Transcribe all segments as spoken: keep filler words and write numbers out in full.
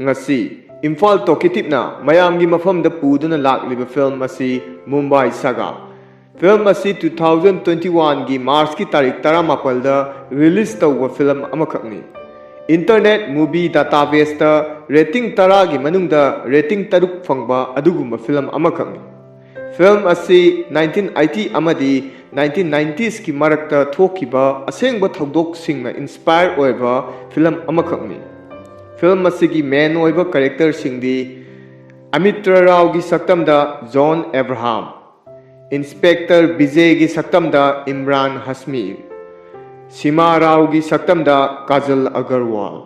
ꯉꯁꯤ ꯏꯝꯐꯥꯜ ꯇꯣꯀꯤꯇꯤꯞꯅ ꯃꯌꯥꯝꯒꯤ ꯃꯐꯝꯗ ꯄꯨꯗꯨꯅ ꯂꯥꯛꯂꯤꯕ ꯐꯤꯂꯝ ꯑꯁꯤ ꯃꯨꯝꯕꯥꯏ ꯁꯥꯒꯥ꯫ ꯐꯤꯂꯝ ꯑꯁꯤ ꯇꯨ ꯊꯥꯎꯖꯟ ꯇ꯭ꯋꯦꯟꯇꯤ ꯋꯥꯟꯒꯤ ꯃꯥꯔꯆꯀꯤ ꯇꯥꯔꯤꯛ ꯇꯔꯥꯃꯥꯄꯜꯗ ꯔꯤꯂꯤꯖ ꯇꯧꯕ ꯐꯤꯂꯝ ꯑꯃꯈꯛꯅꯤ꯫ ꯏꯟꯇꯔꯅꯦꯠ ꯃꯨꯚꯤ ꯗꯥꯇꯥꯕꯦꯁꯇ ꯔꯦꯇꯤꯡ ꯇꯔꯥꯒꯤ ꯃꯅꯨꯡꯗ ꯔꯦꯇꯤꯡ ꯇꯔꯨꯛ ꯐꯪꯕ ꯑꯗꯨꯒꯨꯝꯕ ꯐꯤꯂꯝ ꯑꯃꯈꯛꯅꯤ꯫ ꯐꯤꯂꯝ ꯑꯁꯤ ꯅꯥꯏꯟꯇꯤꯟ ꯑꯩꯠꯇꯤ ꯑꯃꯗꯤ ꯅꯥꯏꯟꯇꯤꯟ ꯅꯥꯏꯟꯇꯤꯁꯀꯤ ꯃꯔꯛꯇ ꯊꯣꯛꯈꯤꯕ ꯑꯁꯦꯡꯕ ꯊꯧꯗꯣꯛꯁꯤꯡꯅ ꯏꯟꯁꯄꯥꯌꯔ ꯑꯣꯏꯕ ꯐꯤꯂꯝ ꯑꯃꯈꯛꯅꯤ꯫ ꯐꯤꯂꯝ ꯑꯁꯤꯒꯤ ꯃꯦꯟ ꯑꯣꯏꯕ ꯀꯦꯔꯦꯛꯇꯔꯁꯤꯡꯗꯤ ꯑꯃꯤꯇ꯭ꯔ ꯔꯥꯎꯒꯤ ꯁꯛꯇꯝꯗ ꯖꯣꯟ ꯑꯦꯕ꯭ꯔꯥꯍꯥꯝ, ꯏꯟꯁꯄꯦꯛꯇꯔ ꯕꯤꯖꯦꯒꯤ ꯁꯛꯇꯝꯗ ꯏꯝꯔꯥꯟ ꯍꯁꯃꯤ, ꯁꯤꯃꯥ ꯔꯥꯎꯒꯤ ꯁꯛꯇꯝꯗ ꯀꯥꯖꯜ ꯑꯒꯔꯋꯥꯜ,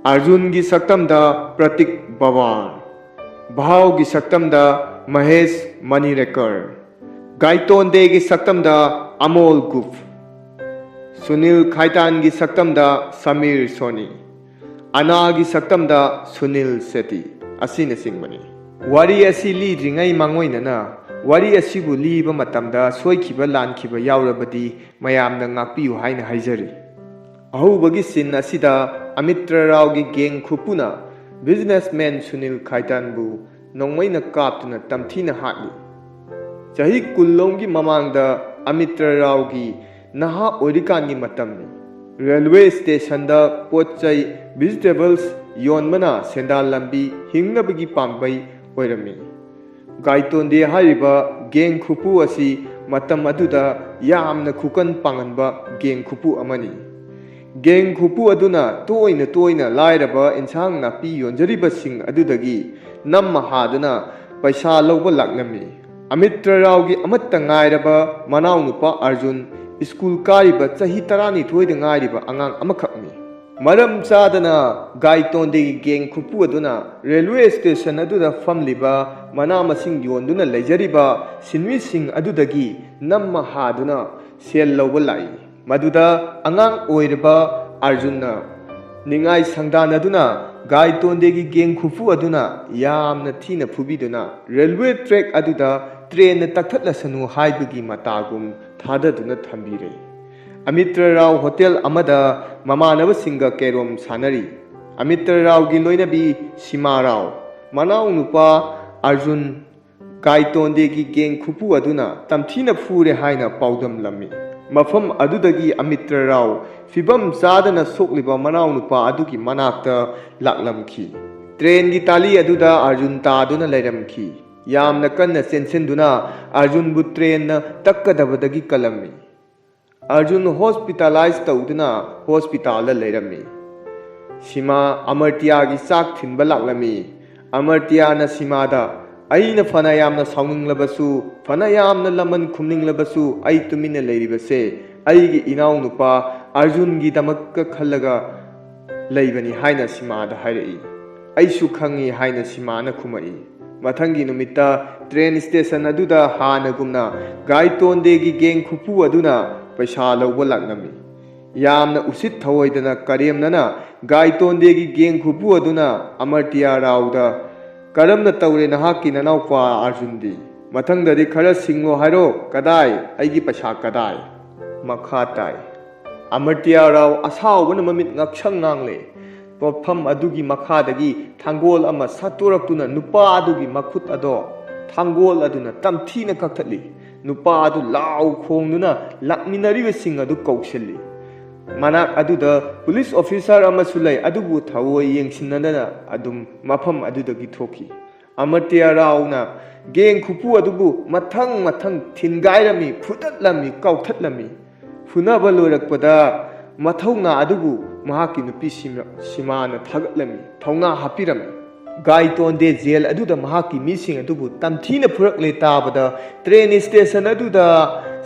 ꯑꯔꯖꯨꯟꯒꯤ ꯁꯛꯇꯝꯗ ꯄ꯭ꯔꯇꯤꯛ ꯕꯋꯥꯔ, ꯚꯥꯎꯒꯤ ꯁꯛꯇꯝꯗ ꯃꯍꯦꯁ ꯃꯅꯤꯔꯦꯀꯔ, ꯒꯥꯏꯇꯣꯟꯗꯦꯒꯤ ꯁꯛꯇꯝꯗ ꯑꯃꯣꯜ ꯒꯨꯞ, ꯁꯨꯅꯤꯜ ꯈꯥꯏꯇꯥꯟꯒꯤ ꯁꯛꯇꯝꯗ ꯁꯃꯤꯔ ꯁꯣꯅꯤ, ꯑꯅꯥꯒꯤ ꯁꯛꯇꯝꯗ ꯁꯨꯅꯤꯜ ꯁꯦꯇꯤ ꯑꯁꯤꯅꯆꯤꯡꯕꯅꯤ꯫ ꯋꯥꯔꯤ ꯑꯁꯤ ꯂꯤꯗ꯭ꯔꯤꯉꯩ ꯃꯥꯡꯑꯣꯏꯅꯅ ꯋꯥꯔꯤ ꯑꯁꯤꯕꯨ ꯂꯤꯕ ꯃꯇꯝꯗ ꯁꯣꯏꯈꯤꯕ ꯂꯥꯟꯈꯤꯕ ꯌꯥꯎꯔꯕꯗꯤ ꯃꯌꯥꯝꯅ ꯉꯥꯛꯄꯤꯌꯨ ꯍꯥꯏꯅ ꯍꯥꯏꯖꯔꯤ꯫ ꯑꯍꯧꯕꯒꯤ ꯁꯤꯟ ꯑꯁꯤꯗ ꯑꯃꯤꯇ꯭ꯔ ꯔꯥꯎꯒꯤ ꯒꯦꯡ ꯈꯨꯄꯨꯅ ꯕꯤꯖꯤꯅꯦꯁꯃꯦꯟ ꯁꯨꯅꯤꯜ ꯈꯥꯏꯇꯥꯟꯕꯨ ꯅꯣꯡꯃꯩꯅ ꯀꯥꯞꯇꯨꯅ ꯇꯝꯊꯤꯅ ꯍꯥꯠꯂꯤ꯫ ꯆꯍꯤ ꯀꯨꯟꯂꯣꯝꯒꯤ ꯃꯃꯥꯡꯗ ꯑꯃꯤꯇ꯭ꯔ ꯔꯥꯎꯒꯤ ꯅꯍꯥ ꯑꯣꯏꯔꯤꯀꯥꯟꯒꯤ ꯃꯇꯝꯅꯤ꯫ ꯔꯦꯜꯋꯦ ꯁ꯭ꯇꯦꯁꯟꯗ ꯄꯣꯠ ꯆꯩ, ꯚꯤꯖꯤꯇꯦꯕꯜꯁ ꯌꯣꯟꯕꯅ ꯁꯦꯟꯗꯥꯟ ꯂꯝꯕꯤ, ꯍꯤꯡꯅꯕꯒꯤ ꯄꯥꯝꯕꯩ ꯑꯣꯏꯔꯝꯃꯤ꯫ ꯒꯥꯏꯇꯣꯟꯗꯦ ꯍꯥꯏꯔꯤꯕ ꯒꯦꯡ ꯈꯨꯄꯨ ꯑꯁꯤ ꯃꯇꯝ ꯑꯗꯨꯗ ꯌꯥꯝꯅ ꯈꯨꯀꯟ ꯄꯥꯡꯒꯟꯕ ꯒꯦꯡ ꯈꯨꯄꯨ ꯑꯃꯅꯤ꯫ ꯒꯦꯡ ꯈꯨꯄꯨ ꯑꯗꯨꯅ ꯇꯣꯏꯅ ꯇꯣꯏꯅ ꯂꯥꯏꯔꯕ ꯏꯟꯁꯥꯡ ꯅꯥꯄꯤ ꯌꯣꯟꯖꯔꯤꯕꯁꯤꯡ ꯑꯗꯨꯗꯒꯤ ꯅꯝꯃ ꯍꯥꯗꯨꯅ ꯄꯩꯁꯥ ꯂꯧꯕ ꯂꯥꯛꯂꯝꯃꯤ꯫ ꯑꯃꯤꯇ꯭ꯔ ꯔꯥꯎꯒꯤ ꯑꯃꯠꯇ ꯉꯥꯏꯔꯕ ꯃꯅꯥꯎꯅꯨꯄꯥ ꯑꯔꯖꯨꯟ ꯁ꯭ꯀꯨꯜ ꯀꯥꯔꯤꯕ ꯆꯍꯤ ꯇꯔꯥꯅꯤꯊꯣꯏꯗ ꯉꯥꯏꯔꯤꯕ ꯑꯉꯥꯡ ꯑꯃꯈꯛꯅꯤ꯫ ꯃꯔꯝ ꯆꯥꯗꯅ ꯒꯥꯏꯇꯣꯟꯗꯦꯒꯤ ꯒꯦꯡ ꯈꯨꯄꯨ ꯑꯗꯨꯅ ꯔꯦꯜꯋꯦ ꯁ꯭ꯇꯦꯁꯟ ꯑꯗꯨꯗ ꯐꯝꯂꯤꯕ ꯃꯅꯥ ꯃꯁꯤꯡ ꯌꯣꯟꯗꯨꯅ ꯂꯩꯖꯔꯤꯕ ꯁꯤꯟꯃꯤꯁꯤꯡ ꯑꯗꯨꯗꯒꯤ ꯅꯝꯃ ꯍꯥꯗꯨꯅ ꯁꯦꯜ ꯂꯧꯕ ꯂꯥꯛꯏ꯫ ꯃꯗꯨꯗ ꯑꯉꯥꯡ ꯑꯣꯏꯔꯤꯕ ꯑꯔꯖꯨꯟꯅ ꯅꯤꯡꯉꯥꯏ ꯁꯪꯗꯥꯟꯅꯗꯨꯅ ꯒꯥꯏꯇꯣꯟꯗꯦꯒꯤ ꯒꯦꯡ ꯈꯨꯄꯨ ꯑꯗꯨꯅ ꯌꯥꯝꯅ ꯊꯤꯅ ꯐꯨꯕꯤꯗꯨꯅ ꯔꯦꯜꯋꯦ ꯇ꯭ꯔꯦꯛ ꯑꯗꯨꯗ ꯇ꯭ꯔꯦꯟꯅ ꯇꯛꯊꯠꯂꯁꯅꯨ ꯍꯥꯏꯕꯒꯤ ꯃꯇꯥꯒꯨꯝ ꯊꯥꯗꯗꯨꯅ ꯊꯝꯕꯤꯔꯦ꯫ ꯑꯃꯤꯇ꯭ꯔ ꯔꯥꯎ ꯍꯣꯇꯦꯜ ꯑꯃꯗ ꯃꯃꯥꯟꯅꯕꯁꯤꯡꯒ ꯀꯦꯔꯣꯝ ꯁꯥꯟꯅꯔꯤ꯫ ꯑꯃꯤꯇ꯭ꯔ ꯔꯥꯎꯒꯤ ꯂꯣꯏꯅꯕꯤ ꯁꯤꯃꯥ ꯔꯥꯎ, ꯃꯅꯥꯎꯅꯨꯄꯥ ꯑꯔꯖꯨꯟ ꯒꯥꯏꯇꯣꯟꯗꯦꯒꯤ ꯒꯦꯡ ꯈꯨꯄꯨ ꯑꯗꯨꯅ ꯇꯝꯊꯤꯅ ꯐꯨꯔꯦ ꯍꯥꯏꯅ ꯄꯥꯎꯗꯝꯂꯝꯃꯤ꯫ ꯃꯐꯝ ꯑꯗꯨꯗꯒꯤ ꯑꯃꯤꯇ꯭ꯔ ꯔꯥꯎ ꯐꯤꯕꯝ ꯆꯥꯗꯅ ꯁꯣꯛꯂꯤꯕ ꯃꯅꯥꯎꯅꯨꯄꯥ ꯑꯗꯨꯒꯤ ꯃꯅꯥꯛꯇ ꯂꯥꯛꯂꯝꯈꯤ꯫ ꯇ꯭ꯔꯦꯟꯒꯤ ꯇꯥꯂꯤ ꯑꯗꯨꯗ ꯑꯔꯖꯨꯟ ꯇꯥꯗꯨꯅ ꯂꯩꯔꯝꯈꯤ꯫ ꯌꯥꯝꯅ ꯀꯟꯅ ꯆꯦꯟꯁꯤꯟꯗꯨꯅ ꯑꯔꯖꯨꯟꯕꯨ ꯇ꯭ꯔꯦꯟꯅ ꯇꯛꯀꯗꯕꯗꯒꯤ ꯀꯜꯂꯝꯃꯤ꯫ ꯑꯔꯖꯨꯟ ꯍꯣꯁꯄꯤꯇꯥꯂꯥꯏꯖ ꯇꯧꯗꯨꯅ ꯍꯣꯁꯄꯤꯇꯥꯜꯗ ꯂꯩꯔꯝꯃꯤ꯫ ꯁꯤꯃꯥ ꯑꯃꯔꯇꯤꯌꯥꯒꯤ ꯆꯥꯛ ꯊꯤꯟꯕ ꯂꯥꯛꯂꯝꯃꯤ꯫ ꯑꯃꯔꯇꯤꯌꯥꯅ ꯁꯤꯃꯥꯗ, "ꯑꯩꯅ ꯐꯅ ꯌꯥꯝꯅ ꯁꯥꯎꯅꯤꯡꯂꯕꯁꯨ, ꯐꯅ ꯌꯥꯝꯅ ꯂꯃꯟ ꯈꯨꯝꯅꯤꯡꯂꯕꯁꯨ, ꯑꯩ ꯇꯨꯃꯤꯟꯅ ꯂꯩꯔꯤꯕꯁꯦ ꯑꯩꯒꯤ ꯏꯅꯥꯎꯅꯨꯄꯥ ꯑꯔꯖꯨꯟꯒꯤꯗꯃꯛꯇ ꯈꯜꯂꯒ ꯂꯩꯕꯅꯤ" ꯍꯥꯏꯅ ꯁꯤꯃꯥꯗ ꯍꯥꯏꯔꯛꯏ꯫ "ꯑꯩꯁꯨ ꯈꯪꯏ" ꯍꯥꯏꯅ ꯁꯤꯃꯥꯅ ꯈꯨꯝꯃꯛꯏ꯫ ꯃꯊꯪꯒꯤ ꯅꯨꯃꯤꯠꯇ ꯇ꯭ꯔꯦꯟ ꯁ꯭ꯇꯦꯁꯟ ꯑꯗꯨꯗ ꯍꯥꯟꯅꯒꯨꯝꯅ ꯒꯥꯏꯇꯣꯟꯗꯦꯒꯤ ꯒꯦꯡ ꯈꯨꯄꯨ ꯑꯗꯨꯅ ꯄꯩꯁꯥ ꯂꯧꯕ ꯂꯥꯛꯂꯝꯃꯤ꯫ ꯌꯥꯝꯅ ꯎꯁꯤꯠ ꯊꯑꯣꯏꯗꯅ ꯀꯔꯦꯝꯅꯅ ꯒꯥꯏꯇꯣꯟꯗꯦꯒꯤ ꯒꯦꯡ ꯈꯨꯄꯨ ꯑꯗꯨꯅ ꯑꯃꯔꯇꯤꯌꯥ ꯔꯥꯎꯗ, "ꯀꯔꯝꯅ ꯇꯧꯔꯦ ꯅꯍꯥꯛꯀꯤ ꯅꯅꯥꯎꯄꯥ ꯑꯔꯖꯨꯟꯗꯤ? ꯃꯊꯪꯗꯗꯤ ꯈꯔ ꯁꯤꯡꯉꯣ ꯍꯥꯏꯔꯣ꯫ ꯀꯗꯥꯏ? ꯑꯩꯒꯤ ꯄꯩꯁꯥ ꯀꯗꯥꯏ?" ꯃꯈꯥ ꯇꯥꯏ꯫ ꯑꯃꯔꯇꯤꯌꯥ ꯔꯥꯎ ꯑꯁꯥꯎꯕꯅ ꯃꯃꯤꯠ ꯉꯛꯁꯪ ꯉꯥꯡꯂꯦ꯫ ꯃꯐꯝ ꯑꯗꯨꯒꯤ ꯃꯈꯥꯗꯒꯤ ꯊꯥꯡꯒꯣꯜ ꯑꯃ ꯁꯠꯇꯣꯔꯛꯇꯨꯅ ꯅꯨꯄꯥ ꯑꯗꯨꯒꯤ ꯃꯈꯨꯠ ꯑꯗꯣ ꯊꯥꯡꯒꯣꯜ ꯑꯗꯨꯅ ꯇꯝꯊꯤꯅ ꯀꯛꯊꯠꯂꯤ꯫ ꯅꯨꯄꯥ ꯑꯗꯨ ꯂꯥꯎ ꯈꯣꯡꯗꯨꯅ ꯂꯥꯛꯃꯤꯟꯅꯔꯤꯕꯁꯤꯡ ꯑꯗꯨ ꯀꯧꯁꯤꯜꯂꯤ꯫ ꯃꯅꯥꯛ ꯑꯗꯨꯗ ꯄꯨꯂꯤꯁ ꯑꯣꯐꯤꯁꯥꯔ ꯑꯃꯁꯨ ꯂꯩ, ꯑꯗꯨꯕꯨ ꯊꯑꯣꯏ ꯌꯦꯡꯁꯤꯟꯅꯗꯅ ꯑꯗꯨꯝ ꯃꯐꯝ ꯑꯗꯨꯗꯒꯤ ꯊꯣꯛꯈꯤ꯫ ꯑꯃꯔꯇꯤꯌꯥ ꯔꯥꯎꯅ ꯒꯦꯡ ꯈꯨꯄꯨ ꯑꯗꯨꯕꯨ ꯃꯊꯪ ꯃꯊꯪ ꯊꯤꯟꯒꯥꯏꯔꯝꯃꯤ, ꯐꯨꯗꯠꯂꯝꯃꯤ, ꯀꯥꯎꯊꯠꯂꯝꯃꯤ꯫ ꯐꯨꯅꯕ ꯂꯣꯏꯔꯛꯄꯗ ꯃꯊꯧꯅꯥ ꯑꯗꯨꯕꯨ ꯃꯍꯥꯛꯀꯤ ꯅꯨꯄꯤ ꯁꯤꯃ-, ꯁꯤꯃꯥꯅ ꯊꯥꯒꯠꯂꯝꯃꯤ, ꯊꯧꯅꯥ ꯍꯥꯞꯄꯤꯔꯝꯃꯤ꯫ ꯒꯥꯏꯇꯣꯟꯗꯦ ꯖꯦꯜ ꯑꯗꯨꯗ ꯃꯍꯥꯛꯀꯤ ꯃꯤꯁꯤꯡ ꯑꯗꯨꯕꯨ ꯇꯝꯊꯤꯅ ꯐꯨꯔꯛꯂꯦ ꯇꯥꯕꯗ ꯇ꯭ꯔꯦꯟ ꯁ꯭ꯇꯦꯁꯟ ꯑꯗꯨꯗ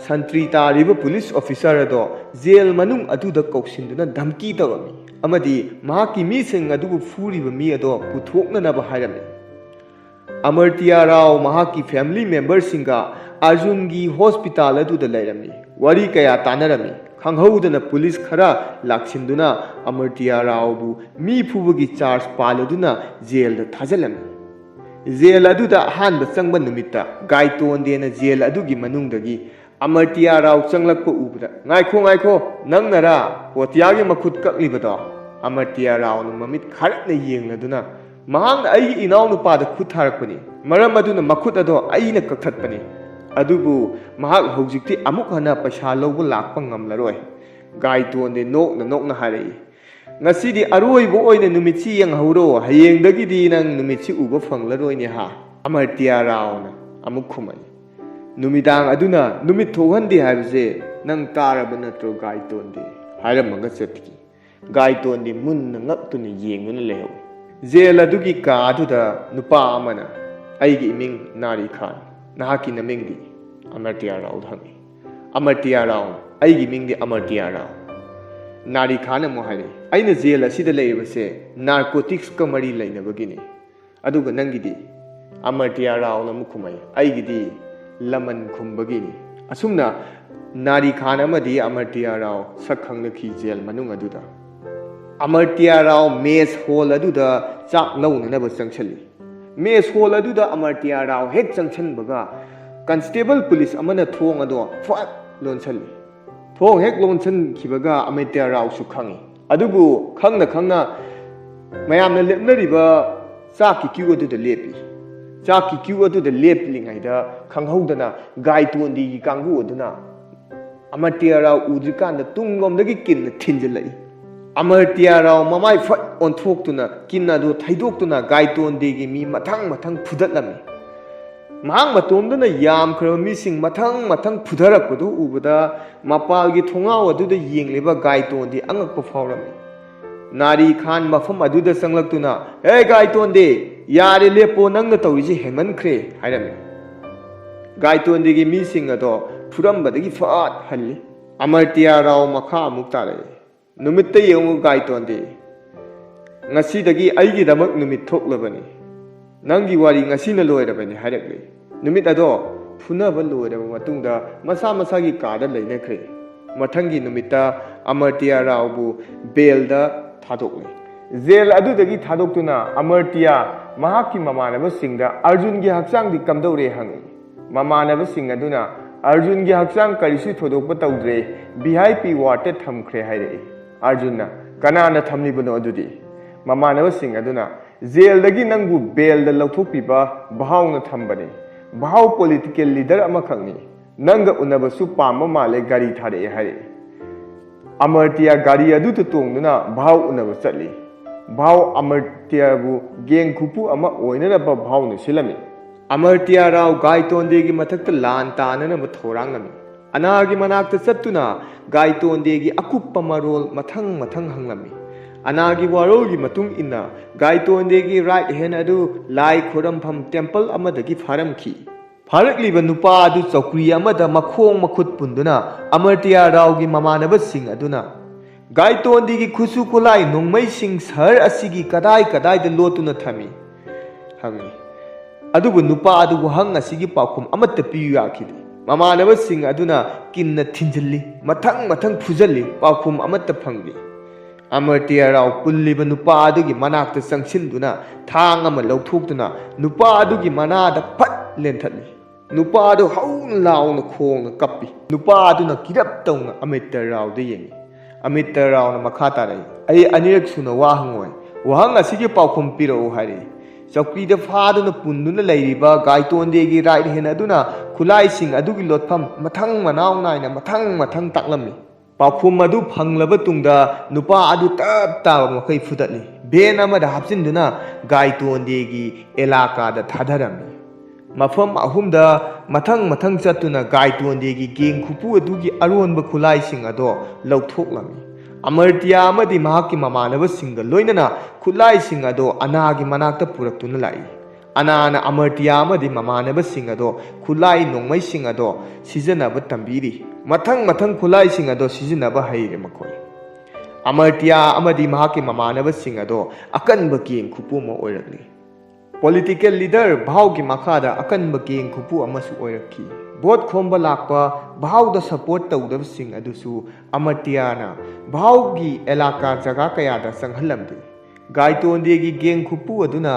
ꯁꯟꯇ꯭ꯔꯤ ꯇꯥꯔꯤꯕ ꯄꯨꯂꯤꯁ ꯑꯣꯐꯤꯁꯥꯔ ꯑꯗꯣ ꯖꯦꯜ ꯃꯅꯨꯡ ꯑꯗꯨꯗ ꯀꯧꯁꯤꯟꯗꯨꯅ ꯙꯝꯀꯤ ꯇꯧꯔꯝꯃꯤ ꯑꯃꯗꯤ ꯃꯍꯥꯛꯀꯤ ꯃꯤꯁꯤꯡ ꯑꯗꯨꯕꯨ ꯐꯨꯔꯤꯕ ꯃꯤ ꯑꯗꯣ ꯄꯨꯊꯣꯛꯅꯅꯕ ꯍꯥꯏꯔꯝꯃꯤ꯫ ꯑꯃꯔꯇꯤꯌꯥ ꯔꯥꯎ ꯃꯍꯥꯛꯀꯤ ꯐꯦꯃꯤꯂꯤ ꯃꯦꯝꯕꯔꯁꯤꯡꯒ ꯑꯔꯖꯨꯟꯒꯤ ꯍꯣꯁꯄꯤꯇꯥꯜ ꯑꯗꯨꯗ ꯂꯩꯔꯝꯃꯤ꯫ ꯋꯥꯔꯤ ꯀꯌꯥ ꯇꯥꯅꯔꯝꯃꯤ꯫ ꯈꯪꯍꯧꯗꯅ ꯄꯨꯂꯤꯁ ꯈꯔ ꯂꯥꯛꯁꯤꯟꯗꯨꯅ ꯑꯃꯔꯇꯤꯌꯥ ꯔꯥꯎꯕꯨ ꯃꯤ ꯐꯨꯕꯒꯤ ꯆꯥꯔꯖ ꯄꯥꯜꯂꯗꯨꯅ ꯖꯦꯜꯗ ꯊꯥꯖꯤꯜꯂꯝꯃꯤ꯫ ꯖꯦꯜ ꯑꯗꯨꯗ ꯑꯍꯥꯟꯕ ꯆꯪꯕ ꯅꯨꯃꯤꯠꯇ ꯒꯥꯏꯇꯣꯟꯗꯦꯅ ꯖꯦꯜ ꯑꯗꯨꯒꯤ ꯃꯅꯨꯡꯗꯒꯤ ꯑꯃꯔꯇꯤꯌꯥ ꯔꯥꯎ ꯆꯪꯂꯛꯄ ꯎꯕꯗ, "ꯉꯥꯏꯈꯣ, ꯉꯥꯏꯈꯣ, ꯅꯪꯅꯔꯥ ꯀꯣꯇꯤꯌꯥꯒꯤ ꯃꯈꯨꯠ ꯀꯛꯂꯤꯕꯗꯣ?" ꯑꯃꯔꯇꯤꯌꯥ ꯔꯥꯎꯅ ꯃꯃꯤꯠ ꯈꯥꯔꯠꯅ ꯌꯦꯡꯂꯗꯨꯅ, "ꯃꯍꯥꯛꯅ ꯑꯩꯒꯤ ꯏꯅꯥꯎꯅꯨꯄꯥꯗ ꯈꯨꯠ ꯊꯥꯔꯛꯄꯅꯤ꯫ ꯃꯔꯝ ꯑꯗꯨꯅ ꯃꯈꯨꯠ ꯑꯗꯣ ꯑꯩꯅ ꯀꯛꯊꯠꯄꯅꯤ꯫ ꯑꯗꯨꯕꯨ ꯃꯍꯥꯛ ꯍꯧꯖꯤꯛꯇꯤ ꯑꯃꯨꯛ ꯍꯟꯅ ꯄꯩꯁꯥ ꯂꯧꯕ ꯂꯥꯛꯄ ꯉꯝꯂꯔꯣꯏ꯫" ꯒꯥꯏꯇꯣꯟꯗꯤ ꯅꯣꯛꯅ ꯅꯣꯛꯅ ꯍꯥꯏꯔꯛꯏ, "ꯉꯁꯤꯗꯤ ꯑꯔꯣꯏꯕ ꯑꯣꯏꯅ ꯅꯨꯃꯤꯠꯁꯤ ꯌꯦꯡꯍꯧꯔꯣ꯫ ꯍꯌꯦꯡꯗꯒꯤꯗꯤ ꯅꯪ ꯅꯨꯃꯤꯠꯁꯤ ꯎꯕ ꯐꯪꯂꯔꯣꯏꯅꯦ ꯍꯥ?" ꯑꯃꯔꯇꯤꯌꯥ ꯔꯥꯎꯅ ꯑꯃꯨꯛ ꯈꯨꯝꯃꯛꯏ, "ꯅꯨꯃꯤꯗꯥꯡ ꯑꯗꯨꯅ ꯅꯨꯃꯤꯠ ꯊꯣꯛꯍꯟꯗꯦ ꯍꯥꯏꯕꯁꯦ ꯅꯪ ꯇꯥꯔꯕ ꯅꯠꯇ꯭ꯔꯣ, ꯒꯥꯏꯇꯣꯟꯗꯤ?" ꯍꯥꯏꯔꯝꯃꯒ ꯆꯠꯈꯤ꯫ ꯒꯥꯏꯇꯣꯟꯗꯤ ꯃꯨꯟꯅ ꯉꯛꯇꯨꯅ ꯌꯦꯡꯗꯨꯅ ꯂꯩꯍꯧꯏ꯫ ꯖꯦꯜ ꯑꯗꯨꯒꯤ ꯀꯥ ꯑꯗꯨꯗ ꯅꯨꯄꯥ ꯑꯃꯅ, "ꯑꯩꯒꯤ ꯏꯃꯤꯡ ꯅꯥꯔꯤ ꯈꯥꯟ, ꯅꯍꯥꯛꯀꯤ ꯅꯃꯤꯡꯗꯤ?" ꯑꯃꯔꯇꯤꯌꯥ ꯔꯥꯎꯗ ꯍꯪꯉꯤ꯫ "ꯑꯃꯔꯇꯤꯌꯥ ꯔꯥꯎ, ꯑꯩꯒꯤ ꯃꯤꯡꯗꯤ ꯑꯃꯔꯇꯤꯌꯥ ꯔꯥꯎ꯫" ꯅꯥꯔꯤ ꯈꯥꯟ ꯑꯃꯨꯛ ꯍꯥꯏꯔꯛꯏ, "ꯑꯩꯅ ꯖꯦꯜ ꯑꯁꯤꯗ ꯂꯩꯔꯤꯕꯁꯦ ꯅꯥꯔꯀꯣꯇꯤꯛꯁꯀ ꯃꯔꯤ ꯂꯩꯅꯕꯒꯤꯅꯤ꯫ ꯑꯗꯨꯒ ꯅꯪꯒꯤꯗꯤ?" ꯑꯃꯔꯇꯤꯌꯥ ꯔꯥꯎꯅ ꯑꯃꯨꯛ ꯈꯨꯝꯃꯛꯏ, "ꯑꯩꯒꯤꯗꯤ ꯂꯃꯟ ꯈꯨꯝꯕꯒꯤꯅꯤ꯫" ꯑꯁꯨꯝꯅ ꯅꯥꯔꯤ ꯈꯥꯟ ꯑꯃꯗꯤ ꯑꯃꯔꯇꯤꯌꯥ ꯔꯥꯎ ꯁꯛ ꯈꯪꯅꯈꯤ ꯖꯦꯜ ꯃꯅꯨꯡ ꯑꯗꯨꯗ꯫ ꯑꯃꯔꯇꯤꯌꯥ ꯔꯥꯎ ꯃꯦꯁ ꯍꯣꯜ ꯑꯗꯨꯗ ꯆꯥꯛ ꯂꯧꯅꯅꯕ ꯆꯪꯁꯤꯜꯂꯤ꯫ ꯃꯦꯁ ꯍꯣꯜ ꯑꯗꯨꯗ ꯑꯃꯔꯇꯤꯌꯥ ꯔꯥꯎ ꯍꯦꯛ ꯆꯪꯁꯤꯟꯕꯒ ꯀꯟꯁꯇꯦꯕꯜ ꯄꯨꯂꯤꯁ ꯑꯃꯅ ꯊꯣꯡ ꯑꯗꯣ ꯐꯠ ꯂꯣꯟꯁꯤꯜꯂꯤ꯫ ꯊꯣꯡ ꯍꯦꯛ ꯂꯣꯟꯁꯤꯟꯈꯤꯕꯒ ꯑꯃꯔꯇꯤꯌꯥ ꯔꯥꯎꯁꯨ ꯈꯪꯉꯤ꯫ ꯑꯗꯨꯕꯨ ꯈꯪꯅ ꯈꯪꯅ ꯃꯌꯥꯝꯅ ꯂꯦꯞꯅꯔꯤꯕ ꯆꯥꯛꯀꯤ ꯀ꯭ꯌꯨ ꯑꯗꯨꯗ ꯂꯦꯞꯄꯤ꯫ ꯆꯥꯛꯀꯤ ꯀ꯭ꯌꯨ ꯑꯗꯨꯗ ꯂꯦꯞꯂꯤꯉꯩꯗ ꯈꯪꯍꯧꯗꯅ ꯒꯥꯏꯇꯣꯟꯗꯤꯒꯤ ꯀꯥꯡꯕꯨ ꯑꯗꯨꯅ ꯑꯃꯔꯇꯤꯌꯥ ꯔꯥꯎ ꯎꯗ꯭ꯔꯤꯀꯥꯟꯗ ꯇꯨꯡꯂꯣꯝꯗꯒꯤ ꯀꯤꯟꯅ ꯊꯤꯟꯖꯤꯜꯂꯛꯏ꯫ ꯑꯃꯔꯇꯤꯌꯥ ꯔꯥꯎ ꯃꯃꯥꯏ ꯐꯠ ꯑꯣꯟꯊꯣꯛꯇꯨꯅ ꯀꯤꯟ ꯑꯗꯨ ꯊꯩꯗꯣꯛꯇꯨꯅ ꯒꯥꯏꯇꯣꯟꯗꯤꯒꯤ ꯃꯤ ꯃꯊꯪ ꯃꯊꯪ ꯐꯨꯗꯠꯂꯝꯃꯤ꯫ ꯃꯍꯥꯛ ꯃꯇꯣꯝꯗꯅ ꯌꯥꯝꯈ꯭ꯔꯕ ꯃꯤꯁꯤꯡ ꯃꯊꯪ ꯃꯊꯪ ꯐꯨꯊꯔꯛꯄꯗꯨ ꯎꯕꯗ ꯃꯄꯥꯜꯒꯤ ꯊꯣꯡꯅꯥꯎ ꯑꯗꯨꯗ ꯌꯦꯡꯂꯤꯕ ꯒꯥꯏꯇꯣꯟꯗꯤ ꯑꯉꯛꯄ ꯐꯥꯎꯔꯝꯃꯤ꯫ ꯅꯥꯔꯤ ꯈꯥꯟ ꯃꯐꯝ ꯑꯗꯨꯗ ꯆꯪꯂꯛꯇꯨꯅ, "ꯍꯦ ꯒꯥꯏꯇꯣꯟꯗꯤ, ꯌꯥꯔꯦ ꯂꯦꯞꯄꯣ, ꯅꯪꯅ ꯇꯧꯔꯤꯁꯤ ꯍꯦꯟꯃꯟꯈ꯭ꯔꯦ" ꯍꯥꯏꯔꯝꯃꯤ꯫ ꯒꯥꯏꯇꯣꯟꯗꯤꯒꯤ ꯃꯤꯁꯤꯡ ꯑꯗꯣ ꯐꯨꯔꯝꯕꯗꯒꯤ ꯐꯠ ꯍꯜꯂꯤ꯫ ꯑꯃꯔꯇꯤꯌꯥ ꯔꯥꯎ ꯃꯈꯥ ꯑꯃꯨꯛ ꯇꯥꯔꯛꯏ꯫ "ꯅꯨꯃꯤꯠꯇ ꯌꯦꯡꯉꯨ ꯒꯥꯏꯇꯣꯟꯗꯤ, ꯉꯁꯤꯗꯒꯤ ꯑꯩꯒꯤꯗꯃꯛ ꯅꯨꯃꯤꯠ ꯊꯣꯛꯂꯕꯅꯤ꯫ ꯅꯪꯒꯤ ꯋꯥꯔꯤ ꯉꯁꯤꯅ ꯂꯣꯏꯔꯕꯅꯤ" ꯍꯥꯏꯔꯛꯂꯤ꯫ ꯅꯨꯃꯤꯠ ꯑꯗꯣ ꯐꯨꯅꯕ ꯂꯣꯏꯔꯕ ꯃꯇꯨꯡꯗ ꯃꯁꯥ ꯃꯁꯥꯒꯤ ꯀꯥꯗ ꯂꯩꯅꯈ꯭ꯔꯦ꯫ ꯃꯊꯪꯒꯤ ꯅꯨꯃꯤꯠꯇ ꯑꯃꯔꯇꯤꯌꯥ ꯔꯥꯎꯕꯨ ꯕꯦꯜꯗ ꯊꯥꯗꯣꯛꯂꯦ꯫ ꯖꯦꯜ ꯑꯗꯨꯗꯒꯤ ꯊꯥꯗꯣꯛꯇꯨꯅ ꯑꯃꯔꯇꯤꯌꯥ ꯃꯍꯥꯛꯀꯤ ꯃꯃꯥꯟꯅꯕꯁꯤꯡꯗ ꯑꯔꯖꯨꯟꯒꯤ ꯍꯛꯆꯥꯡꯗꯤ ꯀꯝꯗꯧꯔꯦ ꯍꯪꯉꯤ꯫ ꯃꯃꯥꯟꯅꯕꯁꯤꯡ ꯑꯗꯨꯅ ꯑꯔꯖꯨꯟꯒꯤ ꯍꯛꯆꯥꯡ ꯀꯔꯤꯁꯨ ꯊꯣꯏꯗꯣꯛꯄ ꯇꯧꯗ꯭ꯔꯦ, ꯚꯤ ꯑꯥꯏ ꯄꯤ ꯋꯥꯔꯗꯇ ꯊꯝꯈ꯭ꯔꯦ ꯍꯥꯏꯔꯛꯏ꯫ ꯑꯔꯖꯨꯟꯅ, "ꯀꯅꯥꯅ ꯊꯝꯂꯤꯕꯅꯣ ꯑꯗꯨꯗꯤ?" ꯃꯃꯥꯟꯅꯕꯁꯤꯡ ꯑꯗꯨꯅ, "ꯖꯦꯜꯗꯒꯤ ꯅꯪꯕꯨ ꯕꯦꯜꯗ ꯂꯧꯊꯣꯛꯄꯤꯕ ꯚꯥꯎꯅ ꯊꯝꯕꯅꯤ꯫ ꯚꯥꯎ ꯄꯣꯂꯤꯇꯤꯀꯦꯜ ꯂꯤꯗꯔ ꯑꯃꯈꯛꯅꯤ꯫ ꯅꯪꯒ ꯎꯅꯕꯁꯨ ꯄꯥꯝꯕ ꯃꯥꯜꯂꯦ, ꯒꯥꯔꯤ ꯊꯥꯔꯛꯑꯦ" ꯍꯥꯏꯔꯛꯏ꯫ ꯑꯃꯔꯇꯤꯌꯥ ꯒꯥꯔꯤ ꯑꯗꯨꯗ ꯇꯣꯡꯗꯨꯅ ꯚꯥꯎ ꯎꯅꯕ ꯆꯠꯂꯤ꯫ ꯚꯥꯎ ꯑꯃꯔꯇꯤꯌꯥꯕꯨ ꯒꯦꯡ ꯈꯨꯄꯨ ꯑꯃ ꯑꯣꯏꯅꯅꯕ ꯚꯥꯎꯅ ꯁꯤꯜꯂꯝꯃꯤ꯫ ꯑꯃꯔꯇꯤꯌꯥ ꯔꯥꯎ ꯒꯥꯏꯇꯣꯟꯗꯦꯒꯤ ꯃꯊꯛꯇ ꯂꯥꯟ ꯇꯥꯅꯅꯕ ꯊꯧꯔꯥꯡꯂꯝꯃꯤ꯫ ꯑꯅꯥꯒꯤ ꯃꯅꯥꯛꯇ ꯆꯠꯇꯨꯅ ꯒꯥꯏꯇꯣꯟꯗꯦꯒꯤ ꯑꯀꯨꯞꯄ ꯃꯔꯣꯜ ꯃꯊꯪ ꯃꯊꯪ ꯍꯪꯂꯝꯃꯤ꯫ ꯑꯅꯥꯒꯤ ꯋꯥꯔꯣꯜꯒꯤ ꯃꯇꯨꯡ ꯏꯟꯅ ꯒꯥꯏꯇꯣꯟꯗꯦꯒꯤ ꯔꯥꯏꯠ ꯍꯦꯟ ꯑꯗꯨ ꯂꯥꯏ ꯈꯨꯔꯝꯐꯝ ꯇꯦꯝꯄꯜ ꯑꯃꯗꯒꯤ ꯐꯥꯔꯝꯈꯤ꯫ ꯐꯥꯔꯛꯂꯤꯕ ꯅꯨꯄꯥ ꯑꯗꯨ ꯆꯧꯀ꯭ꯔꯤ ꯑꯃꯗ ꯃꯈꯣꯡ ꯃꯈꯨꯠ ꯄꯨꯟꯗꯨꯅ ꯑꯃꯔꯇꯤꯌꯥ ꯔꯥꯎꯒꯤ ꯃꯃꯥꯟꯅꯕꯁꯤꯡ ꯑꯗꯨꯅ, "ꯒꯥꯏꯇꯣꯟꯗꯤꯒꯤ ꯈꯨꯠꯁꯨ ꯈꯨꯠꯂꯥꯏ ꯅꯣꯡꯃꯩꯁꯤꯡ ꯁꯍꯔ ꯑꯁꯤꯒꯤ ꯀꯗꯥꯏ ꯀꯗꯥꯏꯗ ꯂꯣꯠꯇꯨꯅ ꯊꯝꯃꯤ?" ꯍꯪꯉꯤ꯫ ꯑꯗꯨꯕꯨ ꯅꯨꯄꯥ ꯑꯗꯨ ꯋꯥꯍꯪ ꯑꯁꯤꯒꯤ ꯄꯥꯎꯈꯨꯝ ꯑꯃꯠꯇ ꯄꯤꯌꯨ ꯌꯥꯈꯤꯗꯦ꯫ ꯃꯃꯥꯟꯅꯕꯁꯤꯡ ꯑꯗꯨꯅ ꯀꯤꯟꯅ ꯊꯤꯟꯖꯤꯜꯂꯤ, ꯃꯊꯪ ꯃꯊꯪ ꯐꯨꯖꯜꯂꯤ, ꯄꯥꯎꯈꯨꯝ ꯑꯃꯠꯇ ꯐꯪꯗꯦ꯫ ꯑꯃꯔꯇꯤꯌꯥ ꯔꯥꯎ ꯄꯨꯜꯂꯤꯕ ꯅꯨꯄꯥ ꯑꯗꯨꯒꯤ ꯃꯅꯥꯛꯇ ꯆꯪꯁꯤꯟꯗꯨꯅ ꯊꯥꯡ ꯑꯃ ꯂꯧꯊꯣꯛꯇꯨꯅ ꯅꯨꯄꯥ ꯑꯗꯨꯒꯤ ꯃꯅꯥꯗ ꯐꯠ ꯂꯦꯟꯊꯠꯂꯤ꯫ ꯅꯨꯄꯥ ꯑꯗꯨ ꯍꯧꯅ ꯂꯥꯎꯅ ꯈꯣꯡꯅ ꯀꯞꯄꯤ꯫ ꯅꯨꯄꯥ ꯑꯗꯨꯅ ꯀꯤꯔꯞ ꯇꯧꯅ ꯑꯃꯤꯇꯥ ꯔꯥꯎꯗ ꯌꯦꯡꯉꯤ꯫ ꯑꯃꯤꯇꯥ ꯔꯥꯎꯅ ꯃꯈꯥ ꯇꯥꯔꯛꯏ, "ꯑꯩ ꯑꯅꯤꯔꯛ ꯁꯨꯅ ꯋꯥ ꯍꯪꯉꯣꯏ꯫ ꯋꯥꯍꯪ ꯑꯁꯤꯒꯤ ꯄꯥꯎꯈꯨꯝ ꯄꯤꯔꯛꯎ" ꯍꯥꯏꯔꯛꯏ꯫ ꯆꯧꯀ꯭ꯔꯤꯗ ꯐꯥꯗꯨꯅ ꯄꯨꯟꯗꯨꯅ ꯂꯩꯔꯤꯕ ꯒꯥꯏꯇꯣꯟꯗꯦꯒꯤ ꯔꯥꯏꯠ ꯍꯦꯟ ꯑꯗꯨꯅ ꯈꯨꯠꯂꯥꯏꯁꯤꯡ ꯑꯗꯨꯒꯤ ꯂꯣꯠꯐꯝ ꯃꯊꯪ ꯃꯅꯥꯎ ꯅꯥꯏꯅ ꯃꯊꯪ ꯃꯊꯪ ꯇꯥꯛꯂꯝꯃꯤ꯫ ꯄꯥꯎꯈꯨꯝ ꯑꯗꯨ ꯐꯪꯂꯕ ꯇꯨꯡꯗ ꯅꯨꯄꯥ ꯑꯗꯨ ꯇꯞ ꯇꯥꯕ ꯃꯈꯩ ꯐꯨꯗꯠꯂꯤ꯫ ꯚꯦꯟ ꯑꯃꯗ ꯍꯥꯞꯆꯤꯟꯗꯨꯅ ꯒꯥꯏꯇꯣꯟꯗꯦꯒꯤ ꯑꯦꯂꯥꯀꯥꯗ ꯊꯥꯗꯔꯝꯃꯤ꯫ ꯃꯐꯝ ꯑꯍꯨꯝꯗ ꯃꯊꯪ ꯃꯊꯪ ꯆꯠꯇꯨꯅ ꯒꯥꯏꯇꯣꯟꯗꯦꯒꯤ ꯒꯦꯡ ꯈꯨꯄꯨ ꯑꯗꯨꯒꯤ ꯑꯔꯣꯟꯕ ꯈꯨꯠꯂꯥꯏꯁꯤꯡ ꯑꯗꯣ ꯂꯧꯊꯣꯛꯂꯝꯃꯤ꯫ ꯑꯃꯔꯇꯤꯌꯥ ꯑꯃꯗꯤ ꯃꯍꯥꯛꯀꯤ ꯃꯃꯥꯟꯅꯕꯁꯤꯡꯒ ꯂꯣꯏꯅꯅ ꯈꯨꯠꯂꯥꯏꯁꯤꯡ ꯑꯗꯣ ꯑꯅꯥꯒꯤ ꯃꯅꯥꯛꯇ ꯄꯨꯔꯛꯇꯨꯅ ꯂꯥꯛꯏ꯫ ꯑꯅꯥꯅ ꯑꯃꯔꯇꯤꯌꯥ ꯑꯃꯗꯤ ꯃꯃꯥꯟꯅꯕꯁꯤꯡ ꯑꯗꯣ ꯈꯨꯠꯂꯥꯏ ꯅꯣꯡꯃꯩꯁꯤꯡ ꯑꯗꯣ ꯁꯤꯖꯤꯟꯅꯕ ꯇꯝꯕꯤꯔꯤ꯫ ꯃꯊꯪ ꯃꯊꯪ ꯈꯨꯠꯂꯥꯏꯁꯤꯡ ꯑꯗꯣ ꯁꯤꯖꯤꯟꯅꯕ ꯍꯩꯔꯦ ꯃꯈꯣꯏ꯫ ꯑꯃꯔꯇꯤꯌꯥ ꯑꯃꯗꯤ ꯃꯍꯥꯛꯀꯤ ꯃꯃꯥꯟꯅꯕꯁꯤꯡ ꯑꯗꯣ ꯑꯀꯟꯕ ꯒꯦꯡ ꯈꯨꯄꯨ ꯑꯃ ꯑꯣꯏꯔꯛꯂꯤ꯫ ꯄꯣꯂꯤꯇꯤꯀꯦꯜ ꯂꯤꯗꯔ ꯚꯥꯎꯒꯤ ꯃꯈꯥꯗ ꯑꯀꯟꯕ ꯒꯦꯡ ꯈꯨꯄꯨ ꯑꯃꯁꯨ ꯑꯣꯏꯔꯛꯈꯤ꯫ ꯚꯣꯠ ꯈꯣꯝꯕ ꯂꯥꯛꯄ ꯚꯥꯎꯗ ꯁꯄꯣꯔꯠ ꯇꯧꯗꯕꯁꯤꯡ ꯑꯗꯨꯁꯨ ꯑꯃꯔꯇꯤꯌꯥꯅ ꯚꯥꯎꯒꯤ ꯑꯦꯂꯥꯀꯥ ꯖꯒꯥ ꯀꯌꯥꯗ ꯆꯪꯍꯜꯂꯝꯗꯦ꯫ ꯒꯥꯏꯇꯣꯟꯗꯦꯒꯤ ꯒꯦꯡ ꯈꯨꯄꯨ ꯑꯗꯨꯅ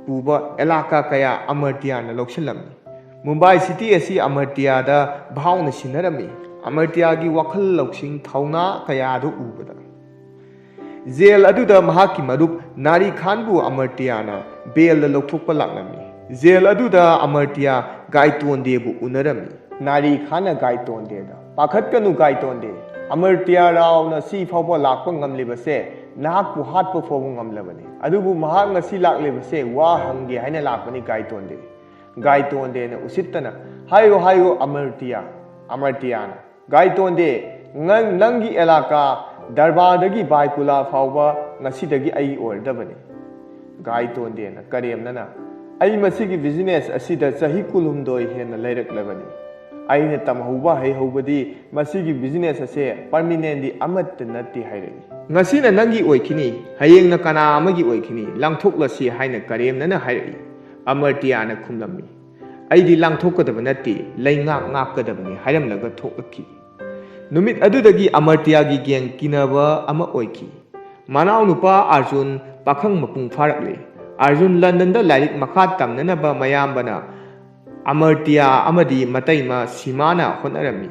ꯄꯨꯕ ꯑꯦꯂꯥꯀꯥ ꯀꯌꯥ ꯑꯃꯔꯇꯤꯌꯥꯅ ꯂꯧꯁꯤꯜꯂꯝꯃꯤ꯫ ꯃꯨꯝꯕꯥꯏ ꯁꯤꯇꯤ ꯑꯁꯤ ꯑꯃꯔꯇꯤꯌꯥꯗ ꯚꯥꯎꯅ ꯁꯤꯟꯅꯔꯝꯃꯤ꯫ ꯑꯃꯔꯇꯤꯌꯥꯒꯤ ꯋꯥꯈꯜ ꯂꯧꯁꯤꯡ ꯊꯧꯅꯥ ꯀꯌꯥꯗꯨ ꯎꯕꯗ ꯖꯦꯜ ꯑꯗꯨꯗ ꯃꯍꯥꯛꯀꯤ ꯃꯔꯨꯞ ꯅꯥꯔꯤ ꯈꯥꯟꯕꯨ ꯑꯃꯔꯇꯤꯌꯥꯅ ꯕꯦꯜꯗ ꯂꯧꯊꯣꯛꯄ ꯂꯥꯛꯂꯝꯃꯤ꯫ ꯖꯦꯜ ꯑꯗꯨꯗ ꯑꯃꯔꯇꯤꯌꯥ ꯒꯥꯏꯇꯣꯟꯗꯦꯕꯨ ꯎꯅꯔꯝꯃꯤ꯫ ꯅꯥꯔꯤ ꯈꯥꯟꯅ ꯒꯥꯏꯇꯣꯟꯗꯦꯗ, "ꯄꯥꯈꯠꯀꯅꯨ ꯒꯥꯏꯇꯣꯟꯗꯦ, ꯑꯃꯔꯇꯤꯌꯥ ꯔꯥꯎꯅ ꯁꯤ ꯐꯥꯎꯕ ꯂꯥꯛꯄ ꯉꯝꯂꯤꯕꯁꯦ ꯅꯍꯥꯛꯄꯨ ꯍꯥꯠꯄ ꯐꯥꯎꯕ ꯉꯝꯂꯕꯅꯤ꯫ ꯑꯗꯨꯕꯨ ꯃꯍꯥꯛ ꯉꯁꯤ ꯂꯥꯛꯂꯤꯕꯁꯦ ꯋꯥ ꯍꯪꯒꯦ ꯍꯥꯏꯅ ꯂꯥꯛꯄꯅꯤ ꯒꯥꯏꯇꯣꯟꯗꯦ꯫" ꯒꯥꯏꯇꯣꯟꯗꯦꯅ ꯎꯁꯤꯠꯇꯅ, "ꯍꯥꯏꯌꯨ, ꯍꯥꯏꯌꯨ ꯑꯃꯔꯇꯤꯌꯥ꯫" ꯑꯃꯔꯇꯤꯌꯥꯅ, "ꯒꯥꯏꯇꯣꯟꯗꯦ, ꯅꯪ, ꯅꯪꯒꯤ ꯑꯦꯂꯥꯀꯥ ꯗꯔꯕꯥꯔꯗꯒꯤ ꯕꯥꯏꯀꯨꯂꯥ ꯐꯥꯎꯕ ꯉꯁꯤꯗꯒꯤ ꯑꯩꯒꯤ ꯑꯣꯏꯔꯗꯕꯅꯤ꯫" ꯒꯥꯏꯇꯣꯟꯗꯦꯅ ꯀꯔꯦꯝꯅꯅ, "ꯑꯩ ꯃꯁꯤꯒꯤ ꯕꯤꯖꯤꯅꯦꯁ ꯑꯁꯤꯗ ꯆꯍꯤ ꯀꯨꯟꯍꯨꯝꯗꯣꯏ ꯍꯦꯟꯅ ꯂꯩꯔꯛꯂꯕꯅꯤ꯫ ꯑꯩꯅ ꯇꯝꯍꯧꯕ ꯍꯩꯍꯧꯕꯗꯤ ꯃꯁꯤꯒꯤ ꯕꯤꯖꯤꯅꯦꯁ ꯑꯁꯦ ꯄꯔꯃꯤꯅꯦꯟꯗꯤ ꯑꯃꯠꯇ ꯅꯠꯇꯦ" ꯍꯥꯏꯔꯛꯏ꯫ "ꯉꯁꯤꯅ ꯅꯪꯒꯤ ꯑꯣꯏꯈꯤꯅꯤ, ꯍꯌꯦꯡꯅ ꯀꯅꯥ ꯑꯃꯒꯤ ꯑꯣꯏꯈꯤꯅꯤ, ꯂꯥꯡꯊꯣꯛꯂꯁꯤ" ꯍꯥꯏꯅ ꯀꯔꯦꯝꯅꯅ ꯍꯥꯏꯔꯛꯏ꯫ ꯑꯃꯔꯇꯤꯌꯥꯅ ꯈꯨꯝꯂꯝꯃꯤ, "ꯑꯩꯗꯤ ꯂꯥꯡꯊꯣꯛꯀꯗꯕ ꯅꯠꯇꯦ, ꯂꯩꯉꯥꯛ ꯉꯥꯛꯀꯗꯕꯅꯤ" ꯍꯥꯏꯔꯝꯂꯒ ꯊꯣꯛꯂꯛꯈꯤ꯫ ꯅꯨꯃꯤꯠ ꯑꯗꯨꯗꯒꯤ ꯑꯃꯔꯇꯤꯌꯥꯒꯤ ꯒꯦꯡ ꯀꯤꯅꯕ ꯑꯃ ꯑꯣꯏꯈꯤ꯫ ꯃꯅꯥꯎꯅꯨꯄꯥ ꯑꯥꯔꯖꯨꯟ ꯄꯥꯈꯪ ꯃꯄꯨꯡ ꯐꯥꯔꯛꯂꯦ꯫ ꯑꯥꯔꯖꯨꯟ ꯂꯟꯗꯟꯗ ꯂꯥꯏꯔꯤꯛ ꯃꯈꯥ ꯇꯝꯅꯅꯕ ꯃꯌꯥꯝꯕꯅ ꯑꯃꯔꯇꯤꯌꯥ ꯑꯃꯗꯤ ꯃꯇꯩꯃ ꯁꯤꯃꯥꯅ ꯍꯣꯠꯅꯔꯝꯃꯤ꯫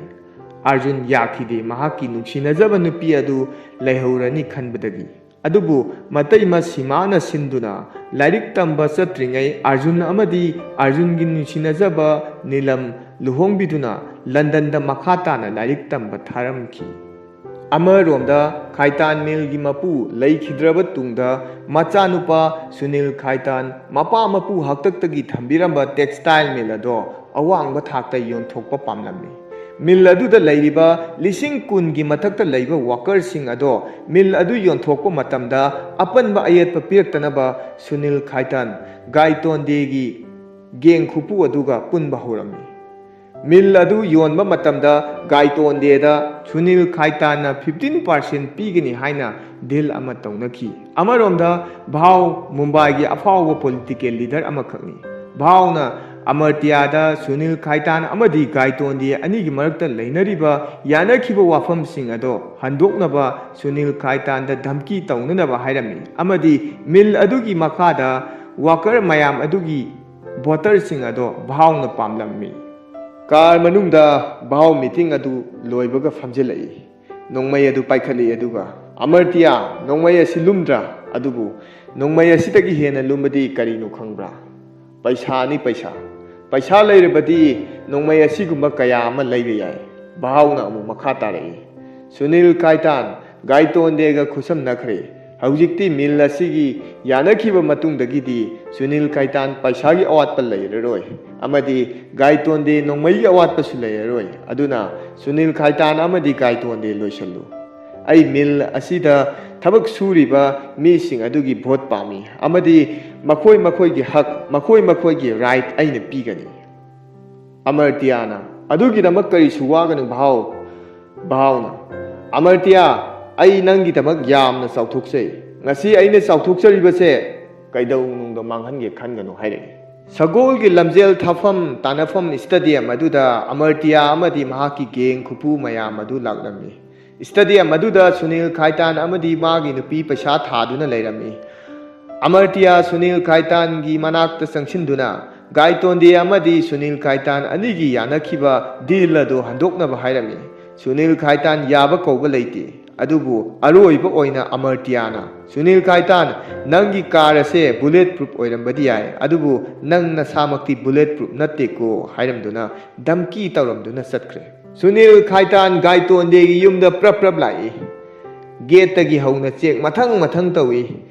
ꯑꯥꯔꯖꯨꯟ ꯌꯥꯈꯤꯗꯦ, ꯃꯍꯥꯛꯀꯤ ꯅꯨꯡꯁꯤꯅꯖꯕ ꯅꯨꯄꯤ ꯑꯗꯨ ꯂꯩꯍꯧꯔꯅꯤ ꯈꯟꯕꯗꯒꯤ꯫ ꯑꯗꯨꯕꯨ ꯃꯇꯩꯃ ꯁꯤꯃꯥꯅ ꯁꯤꯟꯗꯨꯅ ꯂꯥꯏꯔꯤꯛ ꯇꯝꯕ ꯆꯠꯇ꯭ꯔꯤꯉꯩ ꯑꯥꯔꯖꯨꯟ ꯑꯃꯗꯤ ꯑꯥꯔꯖꯨꯟꯒꯤ ꯅꯨꯡꯁꯤꯅꯖꯕ ꯅꯤꯂꯝ ꯂꯨꯍꯣꯡꯕꯤꯗꯨꯅ ꯂꯟꯗꯟꯗ ꯃꯈꯥ ꯇꯥꯅ ꯂꯥꯏꯔꯤꯛ ꯇꯝꯕ ꯊꯥꯔꯝꯈꯤ꯫ ꯑꯃꯔꯣꯝꯗ ꯈꯥꯏꯇꯥꯟ ꯃꯤꯜꯒꯤ ꯃꯄꯨ ꯂꯩꯈꯤꯗ꯭ꯔꯕ ꯇꯨꯡꯗ ꯃꯆꯥꯅꯨꯄꯥ ꯁꯨꯅꯤꯜ ꯈꯥꯏꯇꯥꯟ ꯃꯄꯥ ꯃꯄꯨ ꯍꯥꯛꯇꯛꯇꯒꯤ ꯊꯝꯕꯤꯔꯝꯕ ꯇꯦꯛꯁꯇꯥꯏꯜ ꯃꯤꯜ ꯑꯗꯣ ꯑꯋꯥꯡꯕ ꯊꯥꯛꯇ ꯌꯣꯟꯊꯣꯛꯄ ꯄꯥꯝꯂꯝꯃꯤ꯫ ꯃꯤꯜ ꯑꯗꯨꯗ ꯂꯩꯔꯤꯕ ꯂꯤꯁꯤꯡ ꯀꯨꯟꯒꯤ ꯃꯊꯛꯇ ꯂꯩꯕ ꯋꯥꯀꯔꯁꯤꯡ ꯑꯗꯣ ꯃꯤꯜ ꯑꯗꯨ ꯌꯣꯟꯊꯣꯛꯄ ꯃꯇꯝꯗ ꯑꯄꯟꯕ ꯑꯌꯦꯠꯄ ꯄꯤꯔꯛꯇꯅꯕ ꯁꯨꯅꯤꯜ ꯈꯥꯏꯇꯥꯟ ꯒꯥꯏꯇꯣꯟꯗꯦꯒꯤ ꯒꯦꯡ ꯈꯨꯄꯨ ꯑꯗꯨꯒ ꯄꯨꯟꯕ ꯍꯧꯔꯝꯃꯤ꯫ ꯃꯤꯜ ꯑꯗꯨ ꯌꯣꯟꯕ ꯃꯇꯝꯗ ꯒꯥꯏꯇꯣꯟꯗꯦꯗ ꯁꯨꯅꯤꯜ ꯈꯥꯏꯇꯥꯟꯅ fifteen percent ꯄꯤꯒꯅꯤ ꯍꯥꯏꯅ ꯗꯤꯜ ꯑꯃ ꯇꯧꯅꯈꯤ꯫ ꯑꯃꯔꯣꯝꯗ ꯚꯥꯎ ꯃꯨꯝꯕꯥꯏꯒꯤ ꯑꯐꯥꯎꯕ ꯄꯣꯂꯤꯇꯤꯀꯦꯜ ꯂꯤꯗꯔ ꯑꯃꯈꯛꯅꯤ꯫ ꯚꯥꯎꯅ ꯑꯃꯔꯇꯤꯌꯥꯗ ꯁꯨꯅꯤꯜ ꯈꯥꯏꯇꯥꯟ ꯑꯃꯗꯤ ꯒꯥꯏꯇꯣꯟꯗꯦ ꯑꯅꯤꯒꯤ ꯃꯔꯛꯇ ꯂꯩꯅꯔꯤꯕ ꯌꯥꯅꯈꯤꯕ ꯋꯥꯐꯝꯁꯤꯡ ꯑꯗꯣ ꯍꯟꯗꯣꯛꯅꯕ ꯁꯨꯅꯤꯜ ꯈꯥꯏꯇꯥꯟꯗ ꯙꯝꯀꯤ ꯇꯧꯅꯅꯕ ꯍꯥꯏꯔꯝꯃꯤ ꯑꯃꯗꯤ ꯃꯤꯜ ꯑꯗꯨꯒꯤ ꯃꯈꯥꯗ ꯋꯥꯀꯔ ꯃꯌꯥꯝ ꯑꯗꯨꯒꯤ ꯚꯣꯇꯔꯁꯤꯡ ꯑꯗꯣ ꯚꯥꯎꯅ ꯄꯥꯝꯂꯝꯃꯤ꯫ ꯀꯥꯔ ꯃꯅꯨꯡꯗ ꯚꯥꯎ ꯃꯤꯇꯤꯡ ꯑꯗꯨ ꯂꯣꯏꯕꯒ ꯐꯝꯖꯤꯜꯂꯛꯏ꯫ ꯅꯣꯡꯃꯩ ꯑꯗꯨ ꯄꯥꯏꯈꯠꯂꯤ, ꯑꯗꯨꯒ, "ꯑꯃꯔꯇꯤꯌꯥ, ꯅꯣꯡꯃꯩ ꯑꯁꯤ ꯂꯨꯝꯗ꯭ꯔꯥ? ꯑꯗꯨꯕꯨ ꯅꯣꯡꯃꯩ ꯑꯁꯤꯗꯒꯤ ꯍꯦꯟꯅ ꯂꯨꯝꯕꯗꯤ ꯀꯔꯤꯅꯣ ꯈꯪꯕ꯭ꯔꯥ? ꯄꯩꯁꯥꯅꯤ, ꯄꯩꯁꯥ꯫ ꯄꯩꯁꯥ ꯂꯩꯔꯕꯗꯤ ꯅꯣꯡꯃꯩ ꯑꯁꯤꯒꯨꯝꯕ ꯀꯌꯥ ꯑꯃ ꯂꯩꯕ ꯌꯥꯏ", ꯚꯥꯎꯅ ꯑꯃꯨꯛ ꯃꯈꯥ ꯇꯥꯔꯛꯏ꯫ ꯁꯨꯅꯤꯜ ꯀꯥꯏꯇꯥꯟ ꯒꯥꯏꯇꯣꯟꯗꯦꯒ ꯈꯨꯠꯁꯝꯅꯈ꯭ꯔꯦ꯫ ꯍꯧꯖꯤꯛꯇꯤ ꯃꯤꯜ ꯑꯁꯤꯒꯤ ꯌꯥꯅꯈꯤꯕ ꯃꯇꯨꯡꯗꯒꯤꯗꯤ ꯁꯨꯅꯤꯜ ꯀꯥꯏꯇꯥꯟ ꯄꯩꯁꯥꯒꯤ ꯑꯋꯥꯠꯄ ꯂꯩꯔꯔꯣꯏ, ꯑꯃꯗꯤ ꯒꯥꯏꯇꯣꯟꯗꯦ ꯅꯣꯡꯃꯩꯒꯤ ꯑꯋꯥꯠꯄꯁꯨ ꯂꯩꯔꯔꯣꯏ꯫ ꯑꯗꯨꯅ ꯁꯨꯅꯤꯜ ꯀꯥꯏꯇꯥꯟ ꯑꯃꯗꯤ ꯒꯥꯏꯇꯣꯟꯗꯦ ꯂꯣꯏꯁꯜꯂꯨ꯫ ꯑꯩ ꯃꯤꯜ ꯑꯁꯤꯗ ꯊꯕꯛ ꯁꯨꯔꯤꯕ ꯃꯤꯁꯤꯡ ꯑꯗꯨꯒꯤ ꯚꯣꯠ ꯄꯥꯝꯃꯤ, ꯑꯃꯗꯤ ꯃꯈꯣꯏ ꯃꯈꯣꯏꯒꯤ ꯍꯛ, ꯃꯈꯣꯏ ꯃꯈꯣꯏꯒꯤ ꯔꯥꯏꯠ ꯑꯩꯅ ꯄꯤꯒꯅꯤ꯫ ꯑꯃꯔꯇꯤꯌꯥꯅ, "ꯑꯗꯨꯒꯤꯗꯃꯛ ꯀꯔꯤꯁꯨ ꯋꯥꯒꯅꯨ, ꯚꯥꯎ꯫" ꯚꯥꯎꯅ, "ꯑꯃꯔꯇꯤꯌꯥ, ꯑꯩ ꯅꯪꯒꯤꯗꯃꯛ ꯌꯥꯝꯅ ꯆꯥꯎꯊꯣꯛꯆꯩ꯫ ꯉꯁꯤ ꯑꯩꯅ ꯆꯥꯎꯊꯣꯛꯆꯔꯤꯕꯁꯦ ꯀꯩꯗꯧꯅꯨꯡꯗ ꯃꯥꯡꯍꯟꯒꯦ ꯈꯟꯒꯅꯨ" ꯍꯥꯏꯔꯛꯏ꯫ ꯁꯒꯣꯜꯒꯤ ꯂꯝꯖꯦꯜ ꯊꯥꯐꯝ ꯇꯥꯟꯅꯐꯝ ꯁ꯭ꯇꯦꯗꯤꯌꯝ ꯑꯗꯨꯗ ꯑꯃꯔꯇꯤꯌꯥ ꯑꯃꯗꯤ ꯃꯍꯥꯛꯀꯤ ꯒꯦꯡ ꯈꯨꯄꯨ ꯃꯌꯥꯝ ꯑꯗꯨ ꯂꯥꯛꯂꯝꯃꯤ꯫ ꯁ꯭ꯇꯦꯗꯤꯌꯝ ꯑꯗꯨꯗ ꯁꯨꯅꯤꯜ ꯈꯥꯏꯇꯥꯟ ꯑꯃꯗꯤ ꯃꯥꯒꯤ ꯅꯨꯄꯤ ꯄꯩꯁꯥ ꯊꯥꯗꯨꯅ ꯂꯩꯔꯝꯃꯤ꯫ ꯑꯃꯔꯇꯤꯌꯥ ꯁꯨꯅꯤꯜ ꯈꯥꯏꯇꯥꯟꯒꯤ ꯃꯅꯥꯛꯇ ꯆꯪꯁꯤꯟꯗꯨꯅ ꯒꯥꯏꯇꯣꯟꯗꯦ ꯑꯃꯗꯤ ꯁꯨꯅꯤꯜ ꯈꯥꯏꯇꯥꯟ ꯑꯅꯤꯒꯤ ꯌꯥꯅꯈꯤꯕ ꯗꯤꯜ ꯑꯗꯨ ꯍꯟꯗꯣꯛꯅꯕ ꯍꯥꯏꯔꯝꯃꯤ꯫ ꯁꯨꯅꯤꯜ ꯈꯥꯏꯇꯥꯟ ꯌꯥꯕ ꯀꯧꯕ ꯂꯩꯇꯦ꯫ ꯑꯗꯨꯕꯨ ꯑꯔꯣꯏꯕ ꯑꯣꯏꯅ ꯑꯃꯔꯇꯤꯌꯥꯅ, "ꯁꯨꯅꯤꯜ ꯈꯥꯏꯇꯥꯟ, ꯅꯪꯒꯤ ꯀꯥꯔ ꯑꯁꯦ ꯕꯨꯂꯦꯠ ꯄ꯭ꯔꯨꯐ ꯑꯣꯏꯔꯝꯕꯗꯤ ꯌꯥꯏ, ꯑꯗꯨꯕꯨ ꯅꯪ ꯅꯁꯥꯃꯛꯇꯤ ꯕꯨꯂꯦꯠ ꯄ꯭ꯔꯨꯐ ꯅꯠꯇꯦꯀꯣ" ꯍꯥꯏꯔꯝꯗꯨꯅ ꯙꯝꯀꯤ ꯇꯧꯔꯝꯗꯨꯅ ꯆꯠꯈ꯭ꯔꯦ꯫ ꯁꯨꯅꯤꯜ ꯈꯥꯏꯇꯥꯟ ꯒꯥꯏꯇꯣꯟꯗꯦꯒꯤ ꯌꯨꯝꯗ ꯄ꯭ꯔꯞ ꯄ꯭ꯔꯞ ꯂꯥꯛꯏ꯫ ꯒꯦꯠꯇꯒꯤ ꯍꯧꯅ ꯆꯦꯛ ꯃꯊꯪ ꯃꯊꯪ ꯇꯧꯏ꯫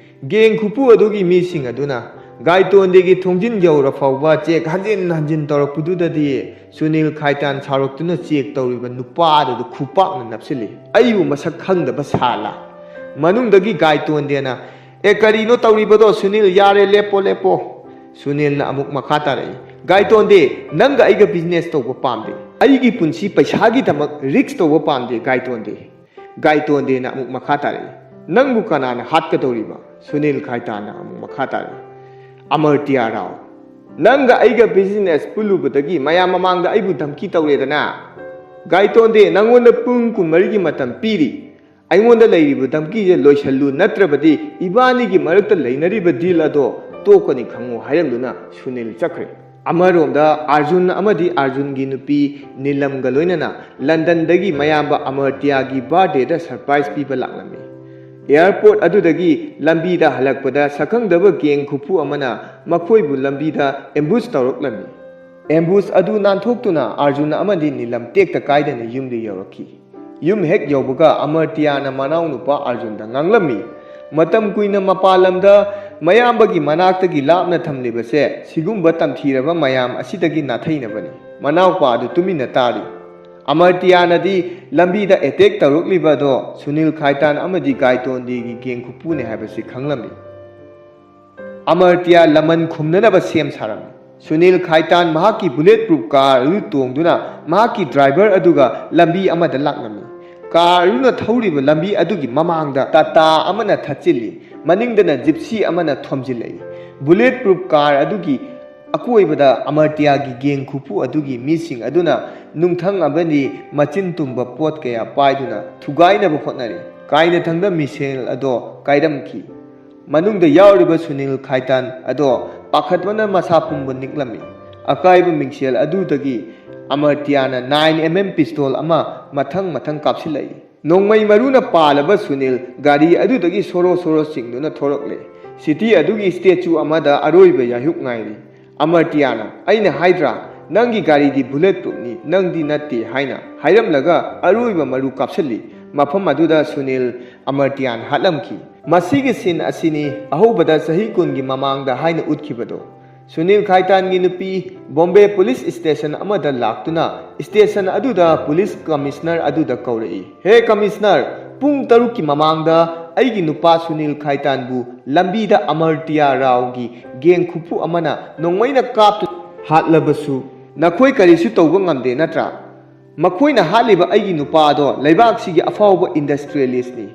ꯒꯦꯡ ꯈꯨꯄꯨ ꯑꯗꯨꯒꯤ ꯃꯤꯁꯤꯡ ꯑꯗꯨꯅ ꯒꯥꯏꯇꯣꯟꯗꯦꯒꯤ ꯊꯣꯡꯖꯤꯟ ꯌꯧꯔ ꯐꯥꯎꯕ ꯆꯦꯛ ꯍꯟꯖꯤꯟ ꯍꯟꯖꯤꯟ ꯇꯧꯔꯛꯄꯗꯨꯗꯗꯤ ꯁꯨꯅꯤꯜ ꯈꯥꯏꯇꯥꯟ ꯁꯥꯎꯔꯛꯇꯨꯅ ꯆꯦꯛ ꯇꯧꯔꯤꯕ ꯅꯨꯄꯥ ꯑꯗꯨꯗ ꯈꯨꯄꯥꯛꯅ ꯅꯞꯁꯤꯜꯂꯤ꯫ "ꯑꯩꯕꯨ ꯃꯁꯛ ꯈꯪꯗꯕ ꯁꯥꯂꯥ!" ꯃꯅꯨꯡꯗꯒꯤ ꯒꯥꯏꯇꯣꯟꯗꯦꯅ, "ꯑꯦ, ꯀꯔꯤꯅꯣ ꯇꯧꯔꯤꯕꯗꯣ ꯁꯨꯅꯤꯜ? ꯌꯥꯔꯦ, ꯂꯦꯞꯄꯣ, ꯂꯦꯞꯄꯣ!" ꯁꯨꯅꯤꯜꯅ ꯑꯃꯨꯛ ꯃꯈꯥ ꯇꯥꯔꯛꯏ, "ꯒꯥꯏꯇꯣꯟꯗꯦ, ꯅꯪꯒ ꯑꯩꯒ ꯕꯤꯖꯤꯅꯦꯁ ꯇꯧꯕ ꯄꯥꯝꯗꯦ꯫ ꯑꯩꯒꯤ ꯄꯨꯟꯁꯤ ꯄꯩꯁꯥꯒꯤꯗꯃꯛ ꯔꯤꯛꯁ ꯇꯧꯕ ꯄꯥꯝꯗꯦ, ꯒꯥꯏꯇꯣꯟꯗꯦ!" ꯒꯥꯏꯇꯣꯟꯗꯦꯅ ꯑꯃꯨꯛ ꯃꯈꯥ ꯇꯥꯔꯛꯏ, "ꯅꯪꯕꯨ ꯀꯅꯥꯅ ꯍꯥꯠꯀꯗꯧꯔꯤꯕ?" ꯁꯨꯅꯤꯜ ꯈꯥꯏꯇꯥꯟꯅ ꯑꯃꯨꯛ ꯃꯈꯥ ꯇꯥꯔꯛꯏ, "ꯑꯃꯔꯇꯤꯌꯥ ꯔꯥꯎ, ꯅꯪꯒ ꯑꯩꯒ ꯕꯤꯖꯤꯅꯦꯁ ꯄꯨꯜꯂꯨꯕꯗꯒꯤ ꯃꯌꯥꯝ ꯃꯃꯥꯡꯗ ꯑꯩꯕꯨ ꯙꯝꯀꯤ ꯇꯧꯔꯦꯗꯅ꯫ ꯒꯥꯏꯇꯣꯟꯗꯦ, ꯅꯪꯉꯣꯟꯗ ꯄꯨꯡ ꯀꯨꯟꯃꯔꯤꯒꯤ ꯃꯇꯝ ꯄꯤꯔꯤ꯫ ꯑꯩꯉꯣꯟꯗ ꯂꯩꯔꯤꯕ ꯙꯝꯀꯤꯁꯦ ꯂꯣꯏꯁꯜꯂꯨ, ꯅꯠꯇ꯭ꯔꯕꯗꯤ ꯏꯕꯥꯅꯤꯒꯤ ꯃꯔꯛꯇ ꯂꯩꯅꯔꯤꯕ ꯗꯤꯜ ꯑꯗꯣ ꯇꯣꯛꯀꯅꯤ ꯈꯪꯉꯨ" ꯍꯥꯏꯔꯝꯗꯨꯅ ꯁꯨꯅꯤꯜ ꯆꯠꯈ꯭ꯔꯦ꯫ ꯑꯃꯔꯣꯝꯗ ꯑꯥꯔꯖꯨꯟ ꯑꯃꯗꯤ ꯑꯥꯔꯖꯨꯟꯒꯤ ꯅꯨꯄꯤ ꯅꯤꯂꯝꯒ ꯂꯣꯏꯅꯅ ꯂꯟꯗꯟꯗꯒꯤ ꯃꯌꯥꯝꯕ ꯑꯃꯔꯇꯤꯌꯥꯒꯤ ꯕꯥꯔꯗꯦꯗ ꯁꯔꯄ꯭ꯔꯥꯏꯖ ꯄꯤꯕ ꯂꯥꯛꯂꯝꯃꯤ꯫ ꯑꯦꯌꯔꯄꯣꯔꯠ ꯑꯗꯨꯗꯒꯤ ꯂꯝꯕꯤꯗ ꯍꯜꯂꯛꯄꯗ ꯁꯛꯈꯪꯗꯕ ꯒꯦꯡ ꯈꯨꯐꯨ ꯑꯃꯅ ꯃꯈꯣꯏꯕꯨ ꯂꯝꯕꯤꯗ ꯑꯦꯝꯕꯨꯁ ꯇꯧꯔꯛꯂꯝꯃꯤ꯫ ꯑꯦꯝꯕꯨꯁ ꯑꯗꯨ ꯅꯥꯟꯊꯣꯛꯇꯨꯅ ꯑꯥꯔꯖꯨꯟ ꯑꯃꯗꯤ ꯅꯤꯂꯝ ꯇꯦꯛꯇ ꯀꯥꯏꯗꯅ ꯌꯨꯝꯗ ꯌꯧꯔꯛꯈꯤ꯫ ꯌꯨꯝ ꯍꯦꯛ ꯌꯧꯕꯒ ꯑꯃꯔꯇꯤꯌꯥꯅ ꯃꯅꯥꯎꯅꯨꯄꯥ ꯑꯥꯔꯖꯨꯟꯗ ꯉꯥꯡꯂꯝꯃꯤ, "ꯃꯇꯝ ꯀꯨꯏꯅ ꯃꯄꯥꯟ ꯂꯝꯗ ꯃꯌꯥꯝꯕꯒꯤ ꯃꯅꯥꯛꯇꯒꯤ ꯂꯥꯞꯅ ꯊꯝꯂꯤꯕꯁꯦ ꯁꯤꯒꯨꯝꯕ ꯇꯝꯊꯤꯔꯕ ꯃꯌꯥꯝ ꯑꯁꯤꯗꯒꯤ ꯅꯥꯊꯩꯅꯕꯅꯤ꯫" ꯃꯅꯥꯎꯄꯥ ꯑꯗꯨ ꯇꯨꯃꯤꯟꯅ ꯇꯥꯔꯤ꯫ ꯑꯃꯔꯇꯤꯌꯥꯅꯗꯤ ꯂꯝꯕꯤꯗ ꯑꯦꯇꯦꯛ ꯇꯧꯔꯛꯂꯤꯕ ꯑꯗꯣ ꯁꯨꯅꯤꯜ ꯈꯥꯏꯇꯥꯟ ꯑꯃꯗꯤ ꯒꯥꯏꯇꯣꯟꯗꯤꯒꯤ ꯒꯦꯡ ꯈꯨꯄꯨꯅꯤ ꯍꯥꯏꯕꯁꯤ ꯈꯪꯂꯝꯃꯤ꯫ ꯑꯃꯔꯇꯤꯌꯥ ꯂꯃꯟ ꯈꯨꯝꯅꯅꯕ ꯁꯦꯝ ꯁꯥꯔꯝꯃꯤ꯫ ꯁꯨꯅꯤꯜ ꯈꯥꯏꯇꯥꯟ ꯃꯍꯥꯛꯀꯤ ꯕꯨꯂꯦꯠ ꯄ꯭ꯔꯨꯐ ꯀꯥꯔ ꯑꯗꯨ ꯇꯣꯡꯗꯨꯅ ꯃꯍꯥꯛꯀꯤ ꯗ꯭ꯔꯥꯏꯚꯔ ꯑꯗꯨꯒ ꯂꯝꯕꯤ ꯑꯃꯗ ꯂꯥꯛꯂꯝꯃꯤ꯫ ꯀꯥꯔ ꯑꯗꯨꯅ ꯊꯧꯔꯤꯕ ꯂꯝꯕꯤ ꯑꯗꯨꯒꯤ ꯃꯃꯥꯡꯗ ꯇꯥꯇꯥ ꯑꯃꯅ ꯊꯠꯆꯤꯜꯂꯤ, ꯃꯅꯤꯡꯗꯅ ꯖꯤꯞꯁꯤ ꯑꯃꯅ ꯊꯣꯝꯖꯤꯜꯂꯛꯏ꯫ ꯕꯨꯂꯦꯠ ꯄ꯭ꯔꯨꯐ ꯀꯥꯔ ꯑꯗꯨꯒꯤ ꯑꯀꯣꯏꯕꯗ ꯑꯃꯔꯇꯤꯌꯥꯒꯤ ꯒꯦꯡ ꯈꯨꯄꯨ ꯑꯗꯨꯒꯤ ꯃꯤꯁꯤꯡ ꯑꯗꯨꯅ ꯅꯨꯡꯊꯪ ꯑꯃꯗꯤ ꯃꯆꯤꯟ ꯇꯨꯝꯕ ꯄꯣꯠ ꯀꯌꯥ ꯄꯥꯏꯗꯨꯅ ꯊꯨꯒꯥꯏꯅꯕ ꯍꯣꯠꯅꯔꯤ꯫ ꯀꯥꯏꯅꯊꯪꯗ ꯃꯤꯁꯦꯜ ꯑꯗꯣ ꯀꯥꯏꯔꯝꯈꯤ꯫ ꯃꯅꯨꯡꯗ ꯌꯥꯎꯔꯤꯕ ꯁꯨꯅꯤꯜ ꯈꯥꯏꯇꯥꯟ ꯑꯗꯣ ꯄꯥꯈꯠꯄꯅ ꯃꯁꯥ ꯄꯨꯝꯕ ꯅꯤꯛꯂꯝꯃꯤ꯫ ꯑꯀꯥꯏꯕ ꯃꯤꯡꯁꯦꯜ ꯑꯗꯨꯗꯒꯤ ꯑꯃꯔꯇꯤꯌꯥꯅ ꯅꯥꯏꯟ ꯑꯦꯝ ꯑꯦꯝ ꯄꯤꯁꯇꯣꯜ ꯑꯃ ꯃꯊꯪ ꯃꯊꯪ ꯀꯥꯞꯁꯤꯜꯂꯛꯏ꯫ ꯅꯣꯡꯃꯩ ꯃꯔꯨꯅ ꯄꯥꯜꯂꯕ ꯁꯨꯅꯤꯜ ꯒꯥꯔꯤ ꯑꯗꯨꯗꯒꯤ ꯁꯣꯔꯣ ꯁꯣꯔꯣ ꯆꯤꯡꯗꯨꯅ ꯊꯣꯔꯛꯂꯦ꯫ ꯁꯤꯇꯤ ꯑꯗꯨꯒꯤ ꯁ꯭ꯇꯦꯆꯨ ꯑꯃꯗ ꯑꯔꯣꯏꯕ ꯌꯥꯍꯨꯛ ꯉꯥꯏꯔꯤ꯫ ꯑꯃꯔꯇꯤꯌꯥꯅ, "ꯑꯩꯅ ꯍꯥꯏꯗ꯭ꯔꯥ, ꯅꯪꯒꯤ ꯒꯥꯔꯤꯗꯤ ꯕꯨꯂꯦꯠ ꯄ꯭ꯔꯨꯐꯅꯤ, ꯅꯪꯗꯤ ꯅꯠꯇꯦ" ꯍꯥꯏꯅ ꯍꯥꯏꯔꯝꯂꯒ ꯑꯔꯣꯏꯕ ꯃꯔꯨ ꯀꯥꯞꯁꯤꯜꯂꯤ꯫ ꯃꯐꯝ ꯑꯗꯨꯗ ꯁꯨꯅꯤꯜ ꯑꯃꯔꯇꯤꯌꯥꯟ ꯍꯥꯠꯂꯝꯈꯤ꯫ ꯃꯁꯤꯒꯤ ꯁꯤꯟ ꯑꯁꯤꯅꯤ ꯑꯍꯧꯕꯗ ꯆꯍꯤ ꯀꯨꯟꯒꯤ ꯃꯃꯥꯡꯗ ꯍꯥꯏꯅ ꯎꯠꯈꯤꯕꯗꯣ꯫ ꯁꯨꯅꯤꯜ ꯈꯥꯏꯇꯥꯟꯒꯤ ꯅꯨꯄꯤ ꯕꯣꯝꯕꯦ ꯄꯨꯂꯤꯁ ꯁ꯭ꯇꯦꯁꯟ ꯑꯃꯗ ꯂꯥꯛꯇꯨꯅ ꯁ꯭ꯇꯦꯁꯟ ꯑꯗꯨꯗ ꯄꯨꯂꯤꯁ ꯀꯃꯤꯁꯅꯔ ꯑꯗꯨꯗ ꯀꯧꯔꯛꯏ, "ꯍꯦ ꯀꯃꯤꯁꯅꯔ, ꯄꯨꯡ ꯇꯔꯨꯛꯀꯤ ꯃꯃꯥꯡꯗ ꯑꯩꯒꯤ ꯅꯨꯄꯥ ꯁꯨꯅꯤꯜ ꯈꯥꯏꯇꯥꯟꯕꯨ ꯂꯝꯕꯤꯗ ꯑꯃꯔꯇꯤꯌꯥ ꯔꯥꯎꯒꯤ ꯒꯦꯡ ꯈꯨꯐꯨ ꯑꯃꯅ ꯅꯣꯡꯃꯩꯅ ꯀꯥꯞꯇꯨꯅ ꯍꯥꯠꯂꯕꯁꯨ ꯅꯈꯣꯏ ꯀꯔꯤꯁꯨ ꯇꯧꯕ ꯉꯝꯗꯦ ꯅꯠꯇ꯭ꯔꯥ? ꯃꯈꯣꯏꯅ ꯍꯥꯠꯂꯤꯕ ꯑꯩꯒꯤ ꯅꯨꯄꯥ ꯑꯗꯣ ꯂꯩꯕꯥꯛꯁꯤꯒꯤ ꯑꯐꯥꯎꯕ ꯏꯟꯗꯁꯇ꯭ꯔꯤꯌꯦꯂꯤꯁ꯭ꯠꯅꯤ꯫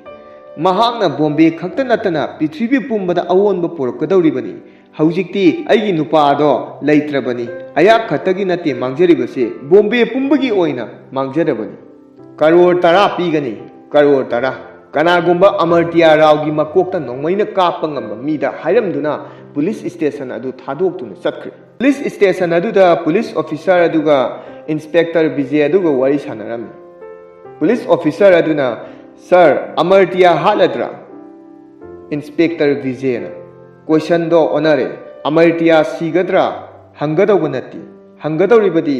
ꯃꯍꯥꯛꯅ ꯕꯣꯝꯕꯦ ꯈꯛꯇ ꯅꯠꯇꯅ ꯄ꯭ꯔꯤꯊꯤꯕꯤ ꯄꯨꯝꯕꯗ ꯑꯑꯣꯟꯕ ꯄꯨꯔꯛꯀꯗꯧꯔꯤꯕꯅꯤ꯫ ꯍꯧꯖꯤꯛꯇꯤ ꯑꯩꯒꯤ ꯅꯨꯄꯥ ꯑꯗꯣ ꯂꯩꯇ꯭ꯔꯕꯅꯤ꯫ ꯑꯩꯍꯥꯛ ꯈꯛꯇꯒꯤ ꯅꯠꯇꯦ ꯃꯥꯡꯖꯔꯤꯕꯁꯦ, ꯕꯣꯝꯕꯦ ꯄꯨꯝꯕꯒꯤ ꯑꯣꯏꯅ ꯃꯥꯡꯖꯔꯕꯅꯤ꯫ ꯀꯔꯣꯔ ꯇꯔꯥ ꯄꯤꯒꯅꯤ, ꯀꯔꯣꯔ ꯇꯔꯥ꯫ ꯀꯅꯥꯒꯨꯝꯕ ꯑꯃꯔꯇꯤꯌꯥ ꯔꯥꯎꯒꯤ ꯃꯀꯣꯛꯇ ꯅꯣꯡꯃꯩꯅ ꯀꯥꯞꯄ ꯉꯝꯕ ꯃꯤꯗ ꯍꯥꯏꯔꯝꯗꯨꯅ ꯄꯨꯂꯤꯁ ꯁ꯭ꯇꯦꯁꯟ ꯑꯗꯨ ꯊꯥꯗꯣꯛꯇꯨꯅ ꯆꯠꯈ꯭ꯔꯦ꯫ ꯄꯨꯂꯤꯁ ꯁ꯭ꯇꯦꯁꯟ ꯑꯗꯨꯗ ꯄꯨꯂꯤꯁ ꯑꯣꯐꯤꯁꯥꯔ ꯑꯗꯨꯒ ꯏꯟꯁꯄꯦꯛꯇꯔ ꯕꯤꯖꯦ ꯑꯗꯨꯒ ꯋꯥꯔꯤ ꯁꯥꯟꯅꯔꯝꯃꯤ꯫ ꯄꯨꯂꯤꯁ ꯑꯣꯐꯤꯁꯥꯔ ꯑꯗꯨꯅ, "ꯁꯥꯔ, ꯑꯃꯔꯇꯤꯌꯥ ꯍꯥꯠꯂꯗ꯭ꯔꯥ?" ꯏꯟꯁꯄꯦꯛꯇꯔ ꯕꯤꯖꯦꯅ, "ꯀꯣꯏꯁꯟꯗꯣ ꯑꯣꯟꯅꯔꯦ꯫ ꯑꯃꯔꯇꯤꯌꯥ ꯁꯤꯒꯗ꯭ꯔꯥ ꯍꯪꯒꯗꯧꯕ ꯅꯠꯇꯦ꯫ ꯍꯪꯒꯗꯧꯔꯤꯕꯗꯤ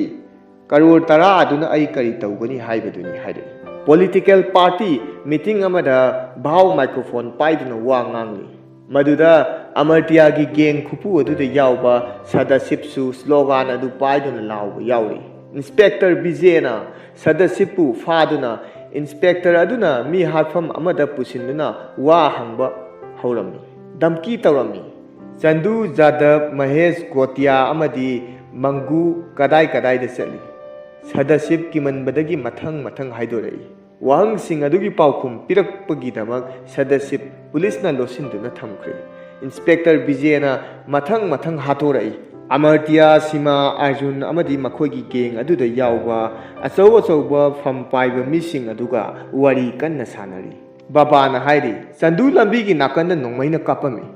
ꯀꯔꯣꯔ ꯇꯔꯥ ꯑꯗꯨꯅ ꯑꯩ ꯀꯔꯤ ꯇꯧꯒꯅꯤ ꯍꯥꯏꯕꯗꯨꯅꯤ" ꯍꯥꯏꯔꯛꯏ꯫ ꯄꯣꯂꯤꯇꯤꯀꯦꯜ ꯄꯥꯔꯇꯤ ꯃꯤꯇꯤꯡ ꯑꯃꯗ ꯚꯥꯎ ꯃꯥꯏꯀ꯭ꯔꯣꯐꯣꯟ ꯄꯥꯏꯗꯨꯅ ꯋꯥ ꯉꯥꯡꯂꯤ꯫ ꯃꯗꯨꯗ ꯑꯃꯔꯇꯤꯌꯥꯒꯤ ꯒꯦꯡ ꯈꯨꯄꯨ ꯑꯗꯨꯗ ꯌꯥꯎꯕ ꯁꯗꯥꯁꯤꯞꯁꯨ ꯁ꯭ꯂꯣꯒꯥꯟ ꯑꯗꯨ ꯄꯥꯏꯗꯨꯅ ꯂꯥꯎꯕ ꯌꯥꯎꯔꯤ꯫ ꯏꯟꯁꯄꯦꯛꯇꯔ ꯕꯤꯖꯦꯅ ꯁꯗꯥꯁꯤꯞꯄꯨ ꯐꯥꯗꯨꯅ ꯏꯟꯁꯄꯦꯛꯇꯔ ꯑꯗꯨꯅ ꯃꯤ ꯍꯥꯠꯐꯝ ꯑꯃꯗ ꯄꯨꯁꯤꯟꯗꯨꯅ ꯋꯥ ꯍꯪꯕ ꯍꯧꯔꯝꯃꯤ, ꯙꯝꯀꯤ ꯇꯧꯔꯝꯃꯤ꯫ ꯆꯟꯗꯨ, ꯖꯥꯗꯕ, ꯃꯍꯦꯁ, ꯒꯣꯇꯤꯌꯥ ꯑꯃꯗꯤ ꯃꯪꯒꯨ ꯀꯗꯥꯏ ꯀꯗꯥꯏꯗ ꯆꯠꯂꯤ? ꯁꯗꯥꯁꯤꯞ ꯀꯤꯃꯟꯕꯗꯒꯤ ꯃꯊꯪ ꯃꯊꯪ ꯍꯥꯏꯗꯣꯔꯛꯏ꯫ ꯋꯥꯍꯪꯁꯤꯡ ꯑꯗꯨꯒꯤ ꯄꯥꯎꯈꯨꯝ ꯄꯤꯔꯛꯄꯒꯤꯗꯃꯛ ꯁꯗꯥꯁꯤꯞ ꯄꯨꯂꯤꯁꯅ ꯂꯣꯠꯁꯤꯟꯗꯨꯅ ꯊꯝꯈ꯭ꯔꯦ꯫ ꯏꯟꯁꯄꯦꯛꯇꯔ ꯕꯤꯖꯦꯅ ꯃꯊꯪ ꯃꯊꯪ ꯍꯥꯠꯇꯣꯔꯛꯏ꯫ ꯑꯃꯔꯇꯤꯌꯥ, ꯁꯤꯃꯥ, ꯑꯔꯖꯨꯟ ꯑꯃꯗꯤ ꯃꯈꯣꯏꯒꯤ ꯒꯦꯡ ꯑꯗꯨꯗ ꯌꯥꯎꯕ ꯑꯆꯧ ꯑꯆꯧꯕ ꯐꯝ ꯄꯥꯏꯕ ꯃꯤꯁꯤꯡ ꯑꯗꯨꯒ ꯋꯥꯔꯤ ꯀꯟꯅ ꯁꯥꯟꯅꯔꯤ꯫ ꯕꯕꯥꯅ ꯍꯥꯏꯔꯤ, "ꯆꯟꯗꯨ ꯂꯝꯕꯤꯒꯤ ꯅꯥꯀꯟꯗ ꯅꯣꯡꯃꯩꯅ ꯀꯥꯞꯄꯝꯃꯤ꯫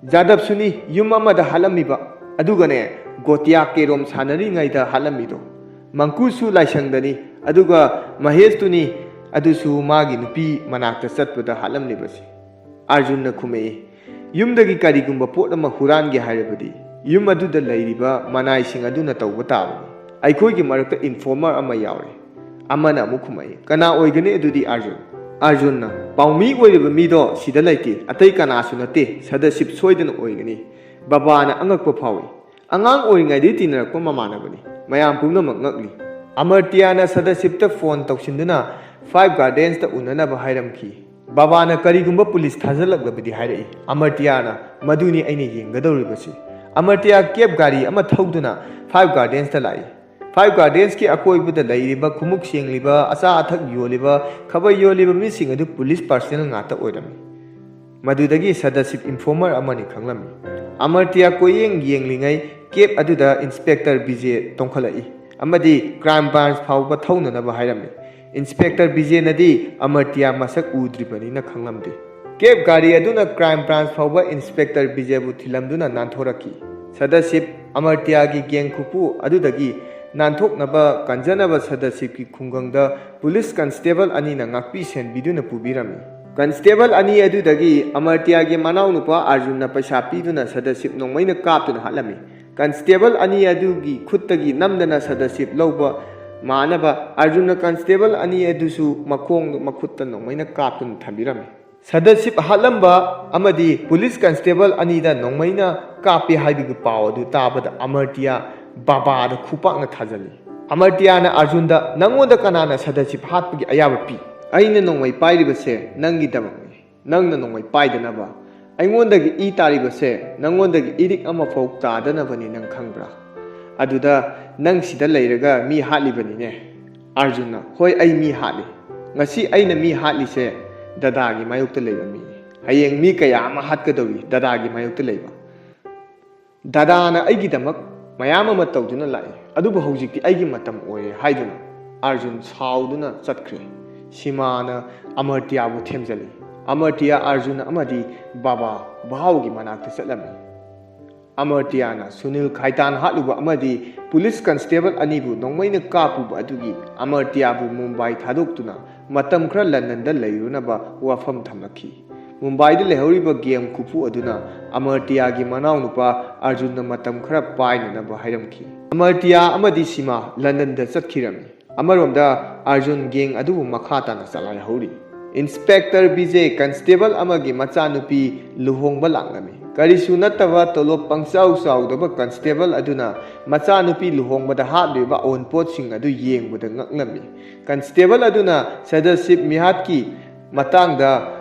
ꯖꯥꯗꯕꯁꯨꯅꯤ ꯌꯨꯝ ꯑꯃꯗ ꯍꯥꯠꯂꯝꯃꯤꯕ, ꯑꯗꯨꯒꯅꯦ, ꯒꯣꯇꯤꯌꯥ ꯀꯦꯔꯣꯝ ꯁꯥꯟꯅꯔꯤꯉꯩꯗ ꯍꯥꯠꯂꯝꯃꯤꯗꯣ꯫ ꯃꯪꯀꯨꯁꯨ ꯂꯥꯏꯁꯪꯗꯅꯤ, ꯑꯗꯨꯒ ꯃꯍꯦꯁꯇꯨꯅꯤ, ꯑꯗꯨꯁꯨ ꯃꯥꯒꯤ ꯅꯨꯄꯤ ꯃꯅꯥꯛꯇ ꯆꯠꯄꯗ ꯍꯥꯠꯂꯝꯂꯤꯕꯁꯤ"꯫ ꯑꯥꯔꯖꯨꯟꯅ ꯈꯨꯝꯃꯛꯏ, "ꯌꯨꯝꯗꯒꯤ ꯀꯔꯤꯒꯨꯝꯕ ꯄꯣꯠ ꯑꯃ ꯍꯨꯔꯥꯟꯒꯦ ꯍꯥꯏꯔꯕꯗꯤ ꯌꯨꯝ ꯑꯗꯨꯗ ꯂꯩꯔꯤꯕ ꯃꯅꯥꯏꯁꯤꯡ ꯑꯗꯨꯅ ꯇꯧꯕ ꯇꯥꯕꯅꯤ꯫ ꯑꯩꯈꯣꯏꯒꯤ ꯃꯔꯛꯇ ꯏꯟꯐꯣꯔꯃꯔ ꯑꯃ ꯌꯥꯎꯔꯦ"꯫ ꯑꯃꯅ ꯑꯃꯨꯛ ꯈꯨꯝꯃꯛꯏ, "ꯀꯅꯥ ꯑꯣꯏꯒꯅꯤ ꯑꯗꯨꯗꯤ ꯑꯥꯔꯖꯨꯟ?" ꯑꯥꯔꯖꯨꯟꯅ, "ꯄꯥꯎꯃꯤ ꯑꯣꯏꯔꯤꯕ ꯃꯤꯗꯣ ꯁꯤꯗ ꯂꯩꯇꯦ, ꯑꯇꯩ ꯀꯅꯥꯁꯨ ꯅꯠꯇꯦ, ꯁꯗꯥꯁꯤꯞ ꯁꯣꯏꯗꯅ ꯑꯣꯏꯒꯅꯤ"꯫ ꯕꯕꯥꯅ ꯑꯉꯛꯄ ꯐꯥꯎꯏ꯫ "ꯑꯉꯥꯡ ꯑꯣꯏꯔꯤꯉꯩꯗꯒꯤ ꯇꯤꯟꯅꯔꯛꯄ ꯃꯃꯥꯟꯅꯕꯅꯤ꯫ ꯃꯌꯥꯝ ꯄꯨꯝꯅꯃꯛ ꯉꯛꯂꯤ"꯫ ꯑꯃꯔꯇꯤꯌꯥꯅ ꯁꯗꯥꯁꯤꯞꯇ ꯐꯣꯟ ꯇꯧꯁꯤꯟꯗꯨꯅ ꯐꯥꯏꯚ ꯒꯥꯔꯗꯦꯟꯁꯇ ꯎꯅꯅꯕ ꯍꯥꯏꯔꯝꯈꯤ꯫ ꯕꯕꯥꯅ ꯀꯔꯤꯒꯨꯝꯕ ꯄꯨꯂꯤꯁ ꯊꯥꯖꯤꯜꯂꯛꯂꯕꯗꯤ ꯍꯥꯏꯔꯛꯏ꯫ ꯑꯃꯔꯇꯤꯌꯥꯅ, "ꯃꯗꯨꯅꯤ ꯑꯩꯅ ꯌꯦꯡꯒꯗꯧꯔꯤꯕꯁꯤ"꯫ ꯑꯃꯔꯇꯤꯌꯥ ꯀꯦꯕ ꯒꯥꯔꯤ ꯑꯃ ꯊꯧꯗꯨꯅ ꯐꯥꯏꯚ ꯒꯥꯔꯗꯦꯟꯁꯇ ꯂꯥꯛꯏ꯫ ꯐꯥꯏꯚ ꯒꯥꯔꯗꯦꯟꯁꯀꯤ ꯑꯀꯣꯏꯕꯗ ꯂꯩꯔꯤꯕ ꯈꯨꯃꯨꯛ ꯁꯦꯡꯂꯤꯕ, ꯑꯆꯥ ꯑꯊꯛ ꯌꯣꯜꯂꯤꯕ, ꯈꯕꯔ ꯌꯣꯜꯂꯤꯕ ꯃꯤꯁꯤꯡ ꯑꯗꯨ ꯄꯨꯂꯤꯁ ꯄꯥꯔꯁꯅꯦꯜ ꯉꯥꯛꯇ ꯑꯣꯏꯔꯝꯃꯤ꯫ ꯃꯗꯨꯗꯒꯤ ꯁꯗꯥꯁꯤꯞ ꯏꯟꯐꯣꯔꯃꯔ ꯑꯃꯅꯤ ꯈꯪꯂꯝꯃꯤ꯫ ꯑꯃꯔꯇꯤꯌꯥ ꯀꯣꯏꯌꯦꯡ ꯌꯦꯡꯂꯤꯉꯩ ꯀꯦꯕ ꯑꯗꯨꯗ ꯏꯟꯁꯄꯦꯛꯇꯔ ꯕꯤꯖꯦ ꯇꯣꯡꯈꯠꯂꯛꯏ ꯑꯃꯗꯤ ꯀ꯭ꯔꯥꯏꯝ ꯕ꯭ꯔꯥꯟꯆ ꯐꯥꯎꯕ ꯊꯧꯅꯅꯕ ꯍꯥꯏꯔꯝꯃꯤ꯫ ꯏꯟꯁꯄꯦꯛꯇꯔ ꯕꯤꯖꯦꯅꯗꯤ ꯑꯃꯔꯇꯤꯌꯥ ꯃꯁꯛ ꯎꯗ꯭ꯔꯤꯕꯅꯤꯅ ꯈꯪꯂꯝꯗꯦ꯫ ꯀꯦꯕ ꯒꯥꯔꯤ ꯑꯗꯨꯅ ꯀ꯭ꯔꯥꯏꯝ ꯕ꯭ꯔꯥꯟꯆ ꯐꯥꯎꯕ ꯏꯟꯁꯄꯦꯛꯇꯔ ꯕꯤꯖꯦꯕꯨ ꯊꯤꯜꯂꯝꯗꯨꯅ ꯅꯥꯟꯊꯣꯔꯛꯈꯤ꯫ ꯁꯗꯁꯤꯞ ꯑꯃꯔꯇꯤꯌꯥꯒꯤ ꯒꯦꯡ ꯈꯨꯄꯨ ꯑꯗꯨꯗꯒꯤ ꯅꯥꯟꯊꯣꯛꯅꯕ ꯀꯟꯖꯅꯕ ꯁꯗꯁꯤꯞꯀꯤ ꯈꯨꯡꯒꯪꯗ ꯄꯨꯂꯤꯁ ꯀꯟꯁꯇꯦꯕꯜ ꯑꯅꯤꯅ ꯉꯥꯛꯄꯤ ꯁꯦꯟꯕꯤꯗꯨꯅ ꯄꯨꯕꯤꯔꯝꯃꯤ꯫ ꯀꯟꯁꯇꯦꯕꯜ ꯑꯅꯤ ꯑꯗꯨꯗꯒꯤ ꯑꯃꯔꯇꯤꯌꯥꯒꯤ ꯃꯅꯥꯎꯅꯨꯄꯥ ꯑꯥꯔꯖꯨꯟꯅ ꯄꯩꯁꯥ ꯄꯤꯗꯨꯅ ꯁꯗꯁꯤꯞ ꯅꯣꯡꯃꯩꯅ ꯀꯥꯞꯇꯨꯅ ꯍꯥꯠꯂꯝꯃꯤ꯫ ꯀꯟꯁꯇꯦꯕꯜ ꯑꯅꯤ ꯑꯗꯨꯒꯤ ꯈꯨꯠꯇꯒꯤ ꯅꯝꯗꯅ ꯁꯗꯁꯤꯞ ꯂꯧꯕ ꯃꯥꯅꯕ ꯑꯥꯔꯖꯨꯟꯅ ꯀꯟꯁꯇꯦꯕꯜ ꯑꯅꯤ ꯑꯗꯨꯁꯨ ꯃꯈꯣꯡ ꯃꯈꯨꯠꯇ ꯅꯣꯡꯃꯩꯅ ꯀꯥꯞꯇꯨꯅ ꯊꯝꯕꯤꯔꯝꯃꯤ꯫ ꯁꯗꯁꯤꯞ ꯍꯥꯠꯂꯝꯕ ꯑꯃꯗꯤ ꯄꯨꯂꯤꯁ ꯀꯟꯁꯇꯦꯕꯜ ꯑꯅꯤꯗ ꯅꯣꯡꯃꯩꯅ ꯀꯥꯞꯄꯦ ꯍꯥꯏꯕꯒꯤ ꯄꯥꯎ ꯑꯗꯨ ꯇꯥꯕꯗ ꯑꯃꯔꯇꯤꯌꯥ ꯕꯥꯕꯥꯗ ꯈꯨꯄꯥꯛꯅ ꯊꯥꯖꯜꯂꯤ꯫ ꯑꯃꯔꯇꯤꯌꯥꯅ ꯑꯥꯔꯖꯨꯟꯗ, "ꯅꯪꯉꯣꯟꯗ ꯀꯅꯥꯅ ꯁꯗꯁꯤꯞ ꯍꯥꯠꯄꯒꯤ ꯑꯌꯥꯕ ꯄꯤ? ꯑꯩꯅ ꯅꯣꯡꯃꯩ ꯄꯥꯏꯔꯤꯕꯁꯦ ꯅꯪꯒꯤꯗꯃꯛꯅꯤ꯫ ꯅꯪꯅ ꯅꯣꯡꯃꯩ ꯄꯥꯏꯗꯅꯕ꯫ ꯑꯩꯉꯣꯟꯗꯒꯤ ꯏ ꯇꯥꯔꯤꯕꯁꯦ ꯅꯪꯉꯣꯟꯗꯒꯤ ꯏꯔꯤꯛ ꯑꯃꯐꯥꯎ ꯇꯥꯗꯅꯕꯅꯤ, ꯅꯪ ꯈꯪꯕ꯭ꯔꯥ? ꯑꯗꯨꯗ ꯅꯪ ꯁꯤꯗ ꯂꯩꯔꯒ ꯃꯤ ꯍꯥꯠꯂꯤꯕꯅꯤꯅꯦ?" ꯑꯥꯔꯖꯨꯟꯅ, "ꯍꯣꯏ, ꯑꯩ ꯃꯤ ꯍꯥꯠꯂꯤ꯫ ꯉꯁꯤ ꯑꯩꯅ ꯃꯤ ꯍꯥꯠꯂꯤꯁꯦ ꯗꯗꯥꯒꯤ ꯃꯥꯌꯣꯛꯇ ꯂꯩꯕ ꯃꯤꯅꯤ꯫ ꯍꯌꯦꯡ ꯃꯤ ꯀꯌꯥ ꯑꯃ ꯍꯥꯠꯀꯗꯧꯔꯤ ꯗꯗꯥꯒꯤ ꯃꯥꯌꯣꯛꯇ ꯂꯩꯕ꯫ ꯗꯗꯥꯅ ꯑꯩꯒꯤꯗꯃꯛ ꯃꯌꯥꯝ ꯑꯃ ꯇꯧꯗꯨꯅ ꯂꯥꯛꯏ, ꯑꯗꯨꯕꯨ ꯍꯧꯖꯤꯛꯇꯤ ꯑꯩꯒꯤ ꯃꯇꯝ ꯑꯣꯏꯔꯦ" ꯍꯥꯏꯗꯨꯅ ꯑꯥꯔꯖꯨꯟ ꯁꯥꯎꯗꯨꯅ ꯆꯠꯈ꯭ꯔꯦ꯫ ꯁꯤꯃꯥꯅ ꯑꯃꯔꯇꯤꯌꯥꯕꯨ ꯊꯦꯝꯖꯤꯜꯂꯤ꯫ ꯑꯃꯔꯇꯤꯌꯥ, ꯑꯥꯔꯖꯨꯟ ꯑꯃꯗꯤ ꯕꯥꯕꯥ ꯚꯥꯎꯒꯤ ꯃꯅꯥꯛꯇ ꯆꯠꯂꯝꯃꯤ꯫ ꯑꯃꯔꯇꯤꯌꯥꯅ ꯁꯨꯅꯤꯜ ꯈꯥꯏꯇꯥꯟ ꯍꯥꯠꯂꯨꯕ ꯑꯃꯗꯤ ꯄꯨꯂꯤꯁ ꯀꯟꯁꯇꯦꯕꯜ ꯑꯅꯤꯕꯨ ꯅꯣꯡꯃꯩꯅ ꯀꯥꯞꯄꯨꯕ ꯑꯗꯨꯒꯤ ꯑꯃꯔꯇꯤꯌꯥꯕꯨ ꯃꯨꯝꯕꯥꯏ ꯊꯥꯗꯣꯛꯇꯨꯅ ꯃꯇꯝ ꯈꯔ ꯂꯟꯗꯟꯗ ꯂꯩꯔꯨꯅꯕ ꯋꯥꯐꯝ ꯊꯝꯂꯛꯈꯤ꯫ ꯃꯨꯝꯕꯥꯏꯗ ꯂꯩꯍꯧꯔꯤꯕ ꯒꯦꯡ ꯈꯨꯄꯨ ꯑꯗꯨꯅ ꯑꯃꯔꯇꯤꯌꯥꯒꯤ ꯃꯅꯥꯎꯅꯨꯄꯥ ꯑꯥꯔꯖꯨꯟꯅ ꯃꯇꯝ ꯈꯔ ꯄꯥꯏꯅꯅꯕ ꯍꯥꯏꯔꯝꯈꯤ꯫ ꯑꯃꯔꯇꯤꯌꯥ ꯑꯃꯗꯤ ꯁꯤꯃꯥ ꯂꯟꯗꯟꯗ ꯆꯠꯈꯤꯔꯝꯃꯤ꯫ ꯑꯃꯔꯣꯝꯗ ꯑꯥꯔꯖꯨꯟ ꯒꯦꯡ ꯑꯗꯨꯕꯨ ꯃꯈꯥ ꯇꯥꯅ ꯆꯂꯥꯏꯍꯧꯔꯤ꯫ ꯏꯟꯁꯄꯦꯛꯇꯔ ꯕꯤꯖꯦ ꯀꯟꯁꯇꯦꯕꯜ ꯑꯃꯒꯤ ꯃꯆꯥꯅꯨꯄꯤ ꯂꯨꯍꯣꯡꯕ ꯂꯥꯛꯂꯝꯃꯤ꯫ ꯀꯔꯤꯁꯨ ꯅꯠꯇꯕ ꯇꯣꯂꯣꯞ ꯄꯪꯆꯥꯎ ꯆꯥꯎꯗꯕ ꯀꯟꯁꯇꯦꯕꯜ ꯑꯗꯨꯅ ꯃꯆꯥꯅꯨꯄꯤ ꯂꯨꯍꯣꯡꯕꯗ ꯍꯥꯞꯂꯤꯕ ꯑꯑꯣꯟꯄꯣꯠꯁꯤꯡ ꯑꯗꯨ ꯌꯦꯡꯕꯗ ꯉꯛꯂꯝꯃꯤ꯫ ꯀꯟꯁꯇꯦꯕꯜ ꯑꯗꯨꯅ ꯁꯗꯁꯤꯞ ꯃꯤꯍꯥꯠꯀꯤ ꯃꯇꯥꯡꯗ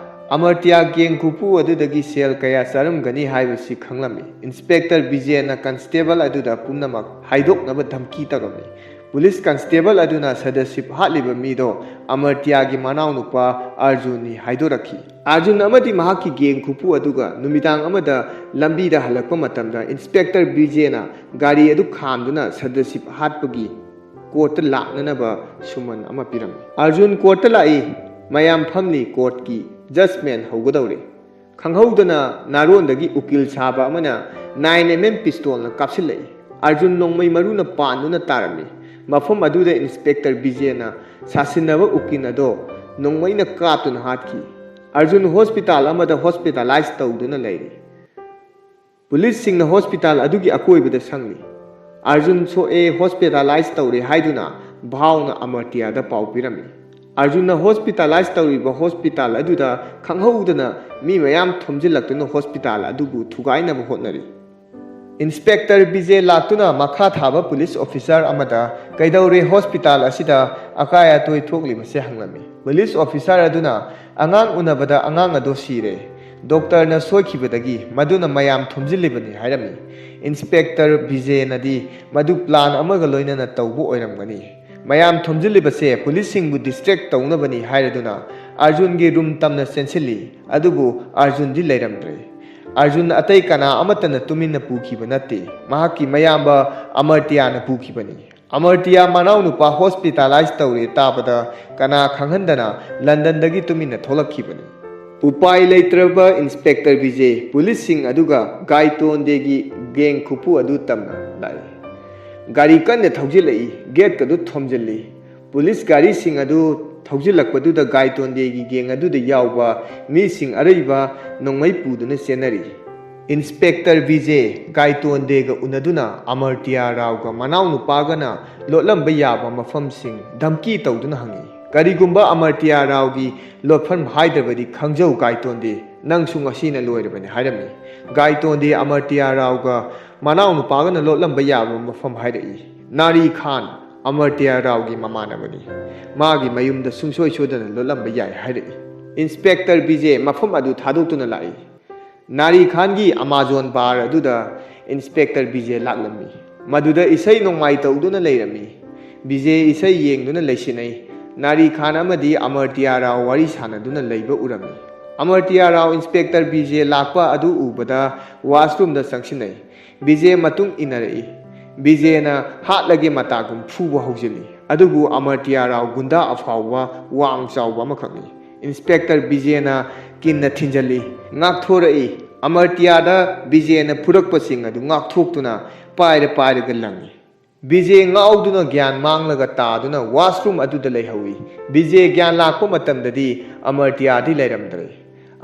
ꯑꯃꯔꯇꯤꯌꯥ ꯒꯦꯡ ꯈꯨꯄꯨ ꯑꯗꯨꯗꯒꯤ ꯁꯦꯜ ꯀꯌꯥ ꯆꯥꯔꯝꯒꯅꯤ ꯍꯥꯏꯕꯁꯤ ꯈꯪꯂꯝꯃꯤ꯫ ꯏꯟꯁꯄꯦꯛꯇꯔ ꯕꯤꯖꯦꯅ ꯀꯟꯁꯇꯦꯕꯜ ꯑꯗꯨꯗ ꯄꯨꯝꯅꯃꯛ ꯍꯥꯏꯗꯣꯛꯅꯕ ꯙꯝꯀꯤ ꯇꯧꯔꯝꯃꯤ꯫ ꯄꯨꯂꯤꯁ ꯀꯟꯁꯇꯦꯕꯜ ꯑꯗꯨꯅ ꯁꯗꯁꯤꯞ ꯍꯥꯠꯂꯤꯕ ꯃꯤꯗꯣ ꯑꯃꯔꯇꯤꯌꯥꯒꯤ ꯃꯅꯥꯎꯅꯨꯄꯥ ꯑꯥꯔꯖꯨꯟꯅꯤ ꯍꯥꯏꯗꯣꯔꯛꯈꯤ꯫ ꯑꯥꯔꯖꯨꯟ ꯑꯃꯗꯤ ꯃꯍꯥꯛꯀꯤ ꯒꯦꯡ ꯈꯨꯄꯨ ꯑꯗꯨꯒ ꯅꯨꯃꯤꯗꯥꯡ ꯑꯃꯗ ꯂꯝꯕꯤꯗ ꯍꯜꯂꯛꯄ ꯃꯇꯝꯗ ꯏꯟꯁꯄꯦꯛꯇꯔ ꯕꯤꯖꯦꯅ ꯒꯥꯔꯤ ꯑꯗꯨ ꯈꯥꯝꯗꯨꯅ ꯁꯗꯁꯤꯞ ꯍꯥꯠꯄꯒꯤ ꯀꯣꯔꯠꯇ ꯂꯥꯛꯅꯅꯕ ꯁꯨꯃꯟ ꯑꯃ ꯄꯤꯔꯝꯃꯤ꯫ ꯑꯥꯔꯖꯨꯟ ꯀꯣꯔꯠꯇ ꯂꯥꯛꯏ꯫ ꯃꯌꯥꯝ ꯐꯝꯂꯤ ꯀꯣꯔꯠꯀꯤ ꯖꯁꯃꯦꯟ ꯍꯧꯒꯗꯧꯔꯦ꯫ ꯈꯪꯍꯧꯗꯅ ꯅꯥꯔꯣꯟꯗꯒꯤ ꯎꯀꯤꯜ ꯁꯥꯕ ꯑꯃꯅ ꯅꯥꯏꯟ ꯑꯦꯝ ꯑꯦꯝ ꯄꯤꯁꯇꯣꯜꯅ ꯀꯥꯞꯁꯤꯜꯂꯛꯏ꯫ ꯑꯔꯖꯨꯟ ꯅꯣꯡꯃꯩ ꯃꯔꯨꯅ ꯄꯥꯟꯗꯨꯅ ꯇꯥꯔꯝꯃꯤ꯫ ꯃꯐꯝ ꯑꯗꯨꯗ ꯏꯟꯁꯄꯦꯛꯇꯔ ꯕꯤꯖꯦꯅ ꯁꯥꯁꯤꯟꯅꯕ ꯎꯀꯤꯜ ꯑꯗꯣ ꯅꯣꯡꯃꯩꯅ ꯀꯥꯞꯇꯨꯅ ꯍꯥꯠꯈꯤ꯫ ꯑꯔꯖꯨꯟ ꯍꯣꯁꯄꯤꯇꯥꯜ ꯑꯃꯗ ꯍꯣꯁꯄꯤꯇꯥꯂꯥꯏꯖ ꯇꯧꯗꯨꯅ ꯂꯩꯔꯤ꯫ ꯄꯨꯂꯤꯁꯁꯤꯡꯅ ꯍꯣꯁꯄꯤꯇꯥꯜ ꯑꯗꯨꯒꯤ ꯑꯀꯣꯏꯕꯗ ꯁꯪꯂꯤ꯫ ꯑꯔꯖꯨꯟ ꯁꯣꯛꯑꯦ, ꯍꯣꯁꯄꯤꯇꯥꯂꯥꯏꯖ ꯇꯧꯔꯦ ꯍꯥꯏꯗꯨꯅ ꯚꯥꯎꯅ ꯑꯃꯔꯇꯤꯌꯥꯗ ꯄꯥꯎ ꯄꯤꯔꯝꯃꯤ꯫ ꯑꯔꯖꯨꯟꯅ ꯍꯣꯁꯄꯤꯇꯥꯂꯥꯏꯖ ꯇꯧꯔꯤꯕ ꯍꯣꯁꯄꯤꯇꯥꯜ ꯑꯗꯨꯗ ꯈꯪꯍꯧꯗꯅ ꯃꯤ ꯃꯌꯥꯝ ꯊꯣꯝꯖꯤꯜꯂꯛꯇꯨꯅ ꯍꯣꯁꯄꯤꯇꯥꯜ ꯑꯗꯨꯕꯨ ꯊꯨꯒꯥꯏꯅꯕ ꯍꯣꯠꯅꯔꯤ꯫ ꯏꯟꯁꯄꯦꯛꯇꯔ ꯕꯤꯖꯦ ꯂꯥꯛꯇꯨꯅ ꯃꯈꯥ ꯊꯥꯕ ꯄꯨꯂꯤꯁ ꯑꯣꯐꯤꯁꯥꯔ ꯑꯃꯗ, "ꯀꯩꯗꯧꯔꯦ ꯍꯣꯁꯄꯤꯇꯥꯜ ꯑꯁꯤꯗ ꯑꯀꯥꯏ ꯑꯇꯣꯏ ꯊꯣꯛꯂꯤꯕꯁꯦ?" ꯍꯪꯂꯝꯃꯤ꯫ ꯄꯨꯂꯤꯁ ꯑꯣꯐꯤꯁꯥꯔ ꯑꯗꯨꯅ, "ꯑꯉꯥꯡ ꯎꯅꯕꯗ ꯑꯉꯥꯡ ꯑꯗꯣ ꯁꯤꯔꯦ, ꯗꯣꯛꯇꯔꯅ ꯁꯣꯏꯈꯤꯕꯗꯒꯤ, ꯃꯗꯨꯅ ꯃꯌꯥꯝ ꯊꯣꯝꯖꯤꯜꯂꯤꯕꯅꯤ" ꯍꯥꯏꯔꯝꯃꯤ꯫ ꯏꯟꯁꯄꯦꯛꯇꯔ ꯕꯤꯖꯦꯅꯗꯤ ꯃꯗꯨ ꯄ꯭ꯂꯥꯟ ꯑꯃꯒ ꯂꯣꯏꯅꯅ ꯇꯧꯕ ꯑꯣꯏꯔꯝꯒꯅꯤ꯫ ꯃꯌꯥꯝ ꯊꯣꯝꯖꯤꯜꯂꯤꯕꯁꯦ ꯄꯨꯂꯤꯁꯁꯤꯡꯕꯨ ꯗꯤꯁꯇ꯭ꯔꯦꯛ ꯇꯧꯅꯕꯅꯤ ꯍꯥꯏꯔꯗꯨꯅ ꯑꯔꯖꯨꯟꯒꯤ ꯔꯨꯝ ꯇꯝꯅ ꯆꯦꯟꯁꯤꯜꯂꯤ꯫ ꯑꯗꯨꯕꯨ ꯑꯔꯖꯨꯟꯗꯤ ꯂꯩꯔꯝꯗ꯭ꯔꯦ꯫ ꯑꯔꯖꯨꯟ ꯑꯇꯩ ꯀꯅꯥ ꯑꯃꯠꯇꯅ ꯇꯨꯃꯤꯟꯅ ꯄꯨꯈꯤꯕ ꯅꯠꯇꯦ꯫ ꯃꯍꯥꯛꯀꯤ ꯃꯌꯥꯝꯕ ꯑꯃꯔꯇꯤꯌꯥꯅ ꯄꯨꯈꯤꯕꯅꯤ꯫ ꯑꯃꯔꯇꯤꯌꯥ ꯃꯅꯥꯎꯅꯨꯄꯥ ꯍꯣꯁꯄꯤꯇꯥꯂꯥꯏꯖ ꯇꯧꯔꯦ ꯇꯥꯕꯗ ꯀꯅꯥ ꯈꯪꯍꯟꯗꯅ ꯂꯟꯗꯟꯗꯒꯤ ꯇꯨꯃꯤꯟꯅ ꯊꯣꯛꯂꯛꯈꯤꯕꯅꯤ꯫ ꯎꯄꯥꯏ ꯂꯩꯇ꯭ꯔꯕ ꯏꯟꯁꯄꯦꯛꯇꯔ ꯕꯤꯖꯦ ꯄꯨꯂꯤꯁꯁꯤꯡ ꯑꯗꯨꯒ ꯒꯥꯏꯇꯣꯟꯗꯦꯒꯤ ꯒꯦꯡ ꯈꯨꯐꯨ ꯑꯗꯨ ꯇꯝꯅ ꯂꯥꯛꯏ꯫ ꯒꯥꯔꯤ ꯀꯟꯅ ꯊꯧꯖꯤꯜꯂꯛꯏ, ꯒꯦꯠꯀꯗꯨ ꯊꯣꯝꯖꯤꯜꯂꯤ꯫ ꯄꯨꯂꯤꯁ ꯒꯥꯔꯤꯁꯤꯡ ꯑꯗꯨ ꯊꯧꯖꯤꯜꯂꯛꯄꯗꯨꯗ ꯒꯥꯏꯇꯣꯟꯗꯦꯒꯤ ꯒꯦꯡ ꯑꯗꯨꯗ ꯌꯥꯎꯕ ꯃꯤꯁꯤꯡ ꯑꯔꯩꯕ ꯅꯣꯡꯃꯩ ꯄꯨꯗꯨꯅ ꯆꯦꯟꯅꯔꯤ꯫ ꯏꯟꯁꯄꯦꯛꯇꯔ ꯕꯤꯖꯦ ꯒꯥꯏꯇꯣꯟꯗꯦꯒ ꯎꯅꯗꯨꯅ ꯑꯃꯔꯇꯤꯌꯥ ꯔꯥꯎꯒ ꯃꯅꯥꯎꯅꯨꯄꯥꯒꯅ ꯂꯣꯠꯂꯝꯕ ꯌꯥꯕ ꯃꯐꯝꯁꯤꯡ ꯙꯝꯀꯤ ꯇꯧꯗꯨꯅ ꯍꯪꯉꯤ꯫ "ꯀꯔꯤꯒꯨꯝꯕ ꯑꯃꯔꯇꯤꯌꯥ ꯔꯥꯎꯒꯤ ꯂꯣꯠꯐꯝ ꯍꯥꯏꯗ꯭ꯔꯕꯗꯤ ꯈꯪꯖꯧ ꯒꯥꯏꯇꯣꯟꯗꯦ, ꯅꯪꯁꯨ ꯉꯁꯤꯅ ꯂꯣꯏꯔꯕꯅꯤ" ꯍꯥꯏꯔꯝꯃꯤ꯫ ꯒꯥꯏꯇꯣꯟꯗꯦ ꯑꯃꯔꯇꯤꯌꯥ ꯔꯥꯎꯒ ꯃꯅꯥꯎꯅꯨꯄꯥꯒꯅ ꯂꯣꯠꯂꯝꯕ ꯌꯥꯕ ꯃꯐꯝ ꯍꯥꯏꯔꯛꯏ꯫ "ꯅꯥꯔꯤ ꯈꯥꯟ ꯑꯃꯔꯇꯤꯌꯥ ꯔꯥꯎꯒꯤ ꯃꯃꯥꯟꯅꯕꯅꯤ꯫ ꯃꯥꯒꯤ ꯃꯌꯨꯝꯗ ꯁꯨꯡꯁꯣꯏ ꯁꯣꯏꯗꯅ ꯂꯣꯠꯂꯝꯕ ꯌꯥꯏ" ꯍꯥꯏꯔꯛꯏ꯫ ꯏꯟꯁꯄꯦꯛꯇꯔ ꯕꯤꯖꯦ ꯃꯐꯝ ꯑꯗꯨ ꯊꯥꯗꯣꯛꯇꯨꯅ ꯂꯥꯛꯏ꯫ ꯅꯥꯔꯤ ꯈꯥꯟꯒꯤ ꯑꯃꯥꯖꯣꯟ ꯕꯥꯔ ꯑꯗꯨꯗ ꯏꯟꯁꯄꯦꯛꯇꯔ ꯕꯤꯖꯦ ꯂꯥꯛꯂꯝꯃꯤ꯫ ꯃꯗꯨꯗ ꯏꯁꯩ ꯅꯣꯡꯃꯥꯏ ꯇꯧꯗꯨꯅ ꯂꯩꯔꯝꯃꯤ꯫ ꯕꯤꯖꯦ ꯏꯁꯩ ꯌꯦꯡꯗꯨꯅ ꯂꯩꯁꯤꯟꯅꯩ꯫ ꯅꯥꯔꯤ ꯈꯥꯟ ꯑꯃꯗꯤ ꯑꯃꯔꯇꯤꯌꯥ ꯔꯥꯎ ꯋꯥꯔꯤ ꯁꯥꯟꯅꯗꯨꯅ ꯂꯩꯕ ꯎꯔꯝꯃꯤ꯫ ꯑꯃꯔꯇꯤꯌꯥ ꯔꯥꯎ ꯏꯟꯁꯄꯦꯛꯇꯔ ꯕꯤꯖꯦ ꯂꯥꯛꯄ ꯑꯗꯨ ꯎꯕꯗ ꯋꯥꯁꯔꯨꯝꯗ ꯆꯪꯁꯤꯟꯅꯩ꯫ ꯕꯤꯖꯦ ꯃꯇꯨꯡ ꯏꯟꯅꯔꯛꯏ꯫ ꯕꯤꯖꯦꯅ ꯍꯥꯠꯂꯒꯦ ꯃꯇꯥꯒꯨꯝ ꯐꯨꯕ ꯍꯧꯖꯤꯜꯂꯤ꯫ ꯑꯗꯨꯕꯨ ꯑꯃꯔꯇꯤꯌꯥ ꯔꯥꯎ ꯒꯨꯟꯗꯥ ꯑꯐꯥꯎꯕ ꯋꯥꯡ ꯆꯥꯎꯕ ꯑꯃꯈꯛꯅꯤ꯫ ꯏꯟꯁꯄꯦꯛꯇꯔ ꯕꯤꯖꯦꯅ ꯀꯤꯟꯅ ꯊꯤꯟꯖꯜꯂꯤ꯫ ꯉꯥꯛꯊꯣꯔꯛꯏ꯫ ꯑꯃꯔꯇꯤꯌꯥꯗ ꯕꯤꯖꯦꯅ ꯐꯨꯔꯛꯄꯁꯤꯡ ꯑꯗꯨ ꯉꯥꯛꯊꯣꯛꯇꯨꯅ ꯄꯥꯏꯔ ꯄꯥꯏꯔꯒ ꯂꯪꯉꯤ꯫ ꯕꯤꯖꯦ ꯉꯥꯎꯗꯨꯅ ꯒ꯭ꯌꯥꯟ ꯃꯥꯡꯂꯒ ꯇꯥꯗꯨꯅ ꯋꯥꯁꯔꯨꯝ ꯑꯗꯨꯗ ꯂꯩꯍꯧꯏ꯫ ꯕꯤꯖꯦ ꯒ꯭ꯌꯥꯟ ꯂꯥꯛꯄ ꯃꯇꯝꯗꯗꯤ ꯑꯃꯔꯇꯤꯌꯥꯗꯤ ꯂꯩꯔꯝꯗ꯭ꯔꯦ꯫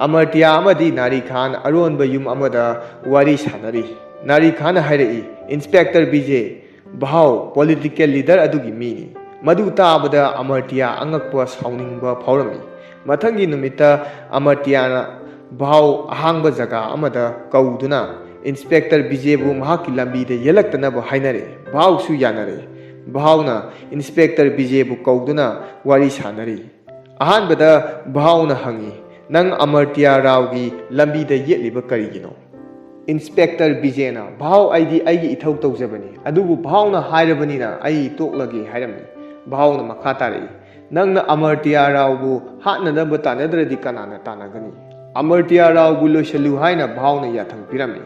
ꯑꯃꯔꯇꯤꯌꯥ ꯑꯃꯗꯤ ꯅꯥꯔꯤ ꯈꯥꯟ ꯑꯔꯣꯟꯕ ꯌꯨꯝ ꯑꯃꯗ ꯋꯥꯔꯤ ꯁꯥꯟꯅꯔꯤ꯫ ꯅꯥꯔꯤ ꯈꯥꯟꯅ ꯍꯥꯏꯔꯛꯏ, "ꯏꯟꯁꯄꯦꯛꯇꯔ ꯕꯤꯖꯦ, ꯚꯥꯎ ꯄꯣꯂꯤꯇꯤꯀꯦꯜ ꯂꯤꯗꯔ ꯑꯗꯨꯒꯤ ꯃꯤꯅꯤ꯫" ꯃꯗꯨ ꯇꯥꯕꯗ ꯑꯃꯔꯇꯤꯌꯥ ꯑꯉꯛꯄ ꯁꯥꯎꯅꯤꯡꯕ ꯐꯥꯎꯔꯝꯃꯤ꯫ ꯃꯊꯪꯒꯤ ꯅꯨꯃꯤꯠꯇ ꯑꯃꯔꯇꯤꯌꯥꯅ ꯚꯥꯎ ꯑꯍꯥꯡꯕ ꯖꯒꯥ ꯑꯃꯗ ꯀꯧꯗꯨꯅ ꯏꯟꯁꯄꯦꯛꯇꯔ ꯕꯤꯖꯦꯕꯨ ꯃꯍꯥꯛꯀꯤ ꯂꯝꯕꯤꯗ ꯌꯦꯜꯂꯛꯇꯅꯕ ꯍꯥꯏꯅꯔꯦ꯫ ꯚꯥꯎꯁꯨ ꯌꯥꯅꯔꯦ꯫ ꯚꯥꯎꯅ ꯏꯟꯁꯄꯦꯛꯇꯔ ꯕꯤꯖꯦꯕꯨ ꯀꯧꯗꯨꯅ ꯋꯥꯔꯤ ꯁꯥꯟꯅꯔꯤ꯫ ꯑꯍꯥꯟꯕꯗ ꯚꯥꯎꯅ ꯍꯪꯉꯤ, "ꯅꯪ ꯑꯃꯔꯇꯤꯌꯥ ꯔꯥꯎꯒꯤ ꯂꯝꯕꯤꯗ ꯌꯦꯠꯂꯤꯕ ꯀꯔꯤꯒꯤꯅꯣ?" ꯏꯟꯁꯄꯦꯛꯇꯔ ꯕꯤꯖꯦꯅ, "ꯚꯥꯎ, ꯑꯩꯗꯤ ꯑꯩꯒꯤ ꯏꯊꯧ ꯇꯧꯖꯕꯅꯤ, ꯑꯗꯨꯕꯨ ꯚꯥꯎꯅ ꯍꯥꯏꯔꯕꯅꯤꯅ ꯑꯩ ꯇꯣꯛꯂꯒꯦ" ꯍꯥꯏꯔꯝꯃꯤ꯫ ꯚꯥꯎꯅ ꯃꯈꯥ ꯇꯥꯔꯛꯏ, "ꯅꯪꯅ ꯑꯃꯔꯇꯤꯌꯥ ꯔꯥꯎꯕꯨ ꯍꯥꯠꯅꯅꯕ ꯇꯥꯟꯅꯗ꯭ꯔꯗꯤ ꯀꯅꯥꯅ ꯇꯥꯟꯅꯒꯅꯤ?" ꯑꯃꯔꯇꯤꯌꯥ ꯔꯥꯎꯕꯨ ꯂꯣꯏꯁꯤꯜꯂꯨ ꯍꯥꯏꯅ ꯚꯥꯎꯅ ꯌꯥꯊꯪ ꯄꯤꯔꯝꯃꯤ꯫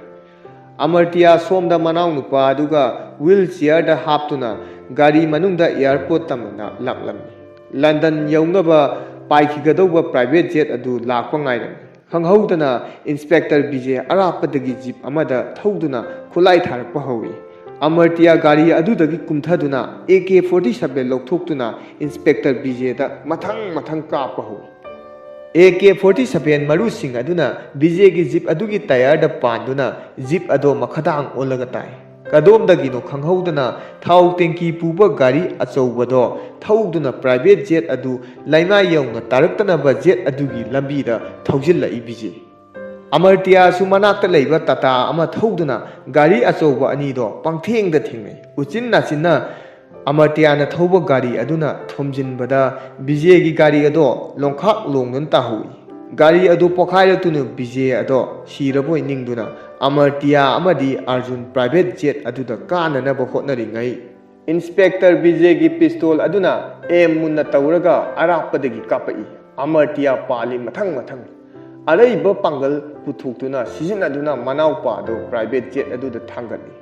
ꯑꯃꯔꯇꯤꯌꯥ ꯁꯣꯝꯗ ꯃꯅꯥꯎꯅꯨꯄꯥ ꯑꯗꯨꯒ ꯋꯤꯜ ꯆꯤꯌꯔꯗ ꯍꯥꯞꯇꯨꯅ ꯒꯥꯔꯤ ꯃꯅꯨꯡꯗ ꯑꯦꯌꯥꯔꯄꯣꯔꯠ ꯇꯝꯅ ꯂꯥꯛꯂꯝꯃꯤ꯫ ꯂꯟꯗꯟ ꯌꯧꯅꯕ ꯄꯥꯏꯈꯤꯒꯗꯧꯕ ꯄ꯭ꯔꯥꯏꯚꯦꯠ ꯖꯦꯠ ꯑꯗꯨ ꯂꯥꯛꯄ ꯉꯥꯏꯔꯝꯃꯤ꯫ ꯈꯪꯍꯧꯗꯅ ꯏꯟꯁꯄꯦꯛꯇꯔ ꯕꯤꯖꯦ ꯑꯔꯥꯞꯄꯗꯒꯤ ꯖꯤꯞ ꯑꯃꯗ ꯊꯧꯗꯨꯅ ꯈꯨꯠꯂꯥꯏ ꯊꯥꯔꯛꯄ ꯍꯧꯏ꯫ ꯑꯃꯔꯇꯤꯌꯥ ꯒꯥꯔꯤ ꯑꯗꯨꯗꯒꯤ ꯀꯨꯝꯊꯗꯨꯅ ꯑꯦ ꯀꯦ ꯐꯣꯔꯇꯤ ꯁꯚꯦꯟ ꯂꯧꯊꯣꯛꯇꯨꯅ ꯏꯟꯁꯄꯦꯛꯇꯔ ꯕꯤꯖꯦꯗ ꯃꯊꯪ ꯃꯊꯪ ꯀꯥꯞꯄ ꯍꯧꯏ꯫ ꯑꯦ ꯀꯦ ꯐꯣꯔꯇꯤ ꯁꯚꯦꯟ ꯃꯔꯨꯁꯤꯡ ꯑꯗꯨꯅ ꯕꯤꯖꯦꯒꯤ ꯖꯤꯞ ꯑꯗꯨꯒꯤ ꯇꯌꯥꯔꯗ ꯄꯥꯟꯗꯨꯅ ꯖꯤꯞ ꯑꯗꯣ ꯃꯈꯥꯗꯥꯡ ꯑꯣꯜꯂꯒ ꯇꯥꯏ꯫ ꯀꯗꯣꯝꯗꯒꯤꯅꯣ ꯈꯪꯍꯧꯗꯅ ꯊꯥꯎ ꯇꯦꯡꯀꯤ ꯄꯨꯕ ꯒꯥꯔꯤ ꯑꯆꯧꯕꯗꯣ ꯊꯧꯗꯨꯅ ꯄ꯭ꯔꯥꯏꯚꯦꯠ ꯖꯦꯠ ꯑꯗꯨ ꯂꯩꯃꯥꯏ ꯌꯧꯅ ꯇꯥꯔꯛꯇꯅꯕ ꯖꯦꯠ ꯑꯗꯨꯒꯤ ꯂꯝꯕꯤꯗ ꯊꯧꯖꯤꯜꯂꯛꯏ ꯕꯤꯖꯦ꯫ ꯑꯃꯔꯇꯤꯌꯥꯁꯨ ꯃꯅꯥꯛꯇ ꯂꯩꯕ ꯇꯥꯇꯥ ꯑꯃ ꯊꯧꯗꯨꯅ ꯒꯥꯔꯤ ꯑꯆꯧꯕ ꯑꯅꯤꯗꯣ ꯄꯪꯊꯦꯡꯗ ꯊꯦꯡꯅꯩ꯫ ꯎꯆꯤꯟ ꯅꯥꯆꯤꯟꯅ ꯑꯃꯔꯇꯤꯌꯥꯅ ꯊꯧꯕ ꯒꯥꯔꯤ ꯑꯗꯨꯅ ꯊꯣꯝꯖꯤꯟꯕꯗ ꯕꯤꯖꯦꯒꯤ ꯒꯥꯔꯤ ꯑꯗꯣ ꯂꯣꯡꯈꯥꯛ ꯂꯣꯡꯗꯨꯅ ꯇꯥꯍꯧꯏ꯫ ꯒꯥꯔꯤ ꯑꯗꯨ ꯄꯣꯈꯥꯏꯔꯛꯇꯨꯅ ꯕꯤꯖꯦ ꯑꯗꯣ ꯁꯤꯔꯕꯣꯏ ꯅꯤꯡꯗꯨꯅ ꯑꯃꯔꯇꯤꯌꯥ ꯑꯃꯗꯤ ꯑꯥꯔꯖꯨꯟ ꯄ꯭ꯔꯥꯏꯚꯦꯠ ꯖꯦꯠ ꯑꯗꯨꯗ ꯀꯥꯅꯅꯕ ꯍꯣꯠꯅꯔꯤꯉꯩ, ꯏꯟꯁꯄꯦꯛꯇꯔ ꯕꯤꯖꯦꯒꯤ ꯄꯤꯁꯇꯣꯜ ꯑꯗꯨꯅ ꯑꯦꯝ ꯃꯨꯟꯅ ꯇꯧꯔꯒ ꯑꯔꯥꯞꯄꯗꯒꯤ ꯀꯥꯞꯄꯛꯏ꯫ ꯑꯃꯔꯇꯤꯌꯥ ꯄꯥꯜꯂꯤ ꯃꯊꯪ ꯃꯊꯪ꯫ ꯑꯔꯩꯕ ꯄꯥꯡꯒꯜ ꯄꯨꯊꯣꯛꯇꯨꯅ ꯁꯤꯖꯤꯟꯅꯗꯨꯅ ꯃꯅꯥꯎꯄꯥ ꯑꯗꯨ ꯄ꯭ꯔꯥꯏꯚꯦꯠ ꯖꯦꯠ ꯑꯗꯨꯗ ꯊꯥꯡꯒꯠꯂꯤ꯫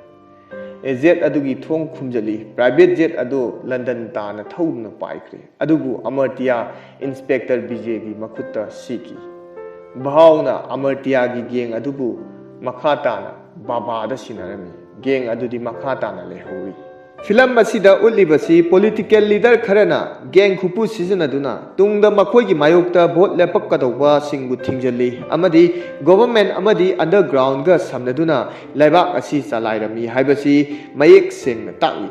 ꯖꯦꯠ ꯑꯗꯨꯒꯤ ꯊꯣꯡ ꯈꯨꯝꯖꯤꯜꯂꯤ꯫ ꯄ꯭ꯔꯥꯏꯚꯦꯠ ꯖꯦꯠ ꯑꯗꯨ ꯂꯟꯗꯟ ꯇꯥꯟꯅ ꯊꯧꯗꯨꯅ ꯄꯥꯏꯈ꯭ꯔꯦ꯫ ꯑꯗꯨꯕꯨ ꯑꯃꯔꯇꯤꯌꯥ ꯏꯟꯁꯄꯦꯛꯇꯔ ꯕꯤꯖꯦꯒꯤ ꯃꯈꯨꯠꯇ ꯁꯤꯈꯤ꯫ ꯚꯥꯎꯅ ꯑꯃꯔꯇꯤꯌꯥꯒꯤ ꯒꯦꯡ ꯑꯗꯨꯕꯨ ꯃꯈꯥ ꯇꯥꯅ ꯕꯥꯕꯥꯗ ꯁꯤꯟꯅꯔꯝꯃꯤ꯫ ꯒꯦꯡ ꯑꯗꯨꯗꯤ ꯃꯈꯥ ꯇꯥꯅ ꯂꯩꯍꯧꯔꯤ꯫ ꯐꯤꯂꯝ ꯑꯁꯤꯗ ꯎꯠꯂꯤꯕꯁꯤ ꯄꯣꯂꯤꯇꯤꯀꯦꯜ ꯂꯤꯗꯔ ꯈꯔꯅ ꯒꯦꯡ ꯈꯨꯄꯨ ꯁꯤꯖꯤꯟꯅꯗꯨꯅ ꯇꯨꯡꯗ ꯃꯈꯣꯏꯒꯤ ꯃꯥꯌꯣꯛꯇ ꯚꯣꯠ ꯂꯦꯞꯄꯛꯀꯗꯧꯕꯁꯤꯡꯕꯨ ꯊꯤꯡꯖꯤꯜꯂꯤ ꯑꯃꯗꯤ ꯒꯣꯚꯔꯟꯃꯦꯟꯠ ꯑꯃꯗꯤ ꯑꯟꯗꯔꯒ꯭ꯔꯥꯎꯟꯒ ꯁꯝꯅꯗꯨꯅ ꯂꯩꯕꯥꯛ ꯑꯁꯤ ꯆꯂꯥꯏꯔꯝꯃꯤ ꯍꯥꯏꯕꯁꯤ ꯃꯌꯦꯛ ꯁꯦꯡꯅ ꯇꯥꯛꯂꯤ꯫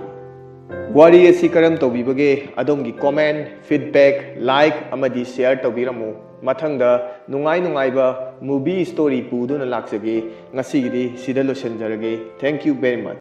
ꯋꯥꯔꯤ ꯑꯁꯤ ꯀꯔꯝ ꯇꯧꯕꯤꯕꯒꯦ? ꯑꯗꯣꯝꯒꯤ ꯀꯣꯃꯦꯟꯠ, ꯐꯤꯗꯕꯦꯛ, ꯂꯥꯏꯛ ꯑꯃꯗꯤ ꯁꯤꯌꯔ ꯇꯧꯕꯤꯔꯝꯃꯨ꯫ ꯃꯊꯪꯗ ꯅꯨꯡꯉꯥꯏ ꯅꯨꯡꯉꯥꯏꯕ ꯃꯨꯚꯤ ꯁ꯭ꯇꯣꯔꯤ ꯄꯨꯗꯨꯅ ꯂꯥꯛꯆꯒꯦ꯫ ꯉꯁꯤꯒꯤꯗꯤ ꯁꯤꯗ ꯂꯣꯏꯁꯤꯟꯖꯔꯒꯦ꯫ Thank you very much꯫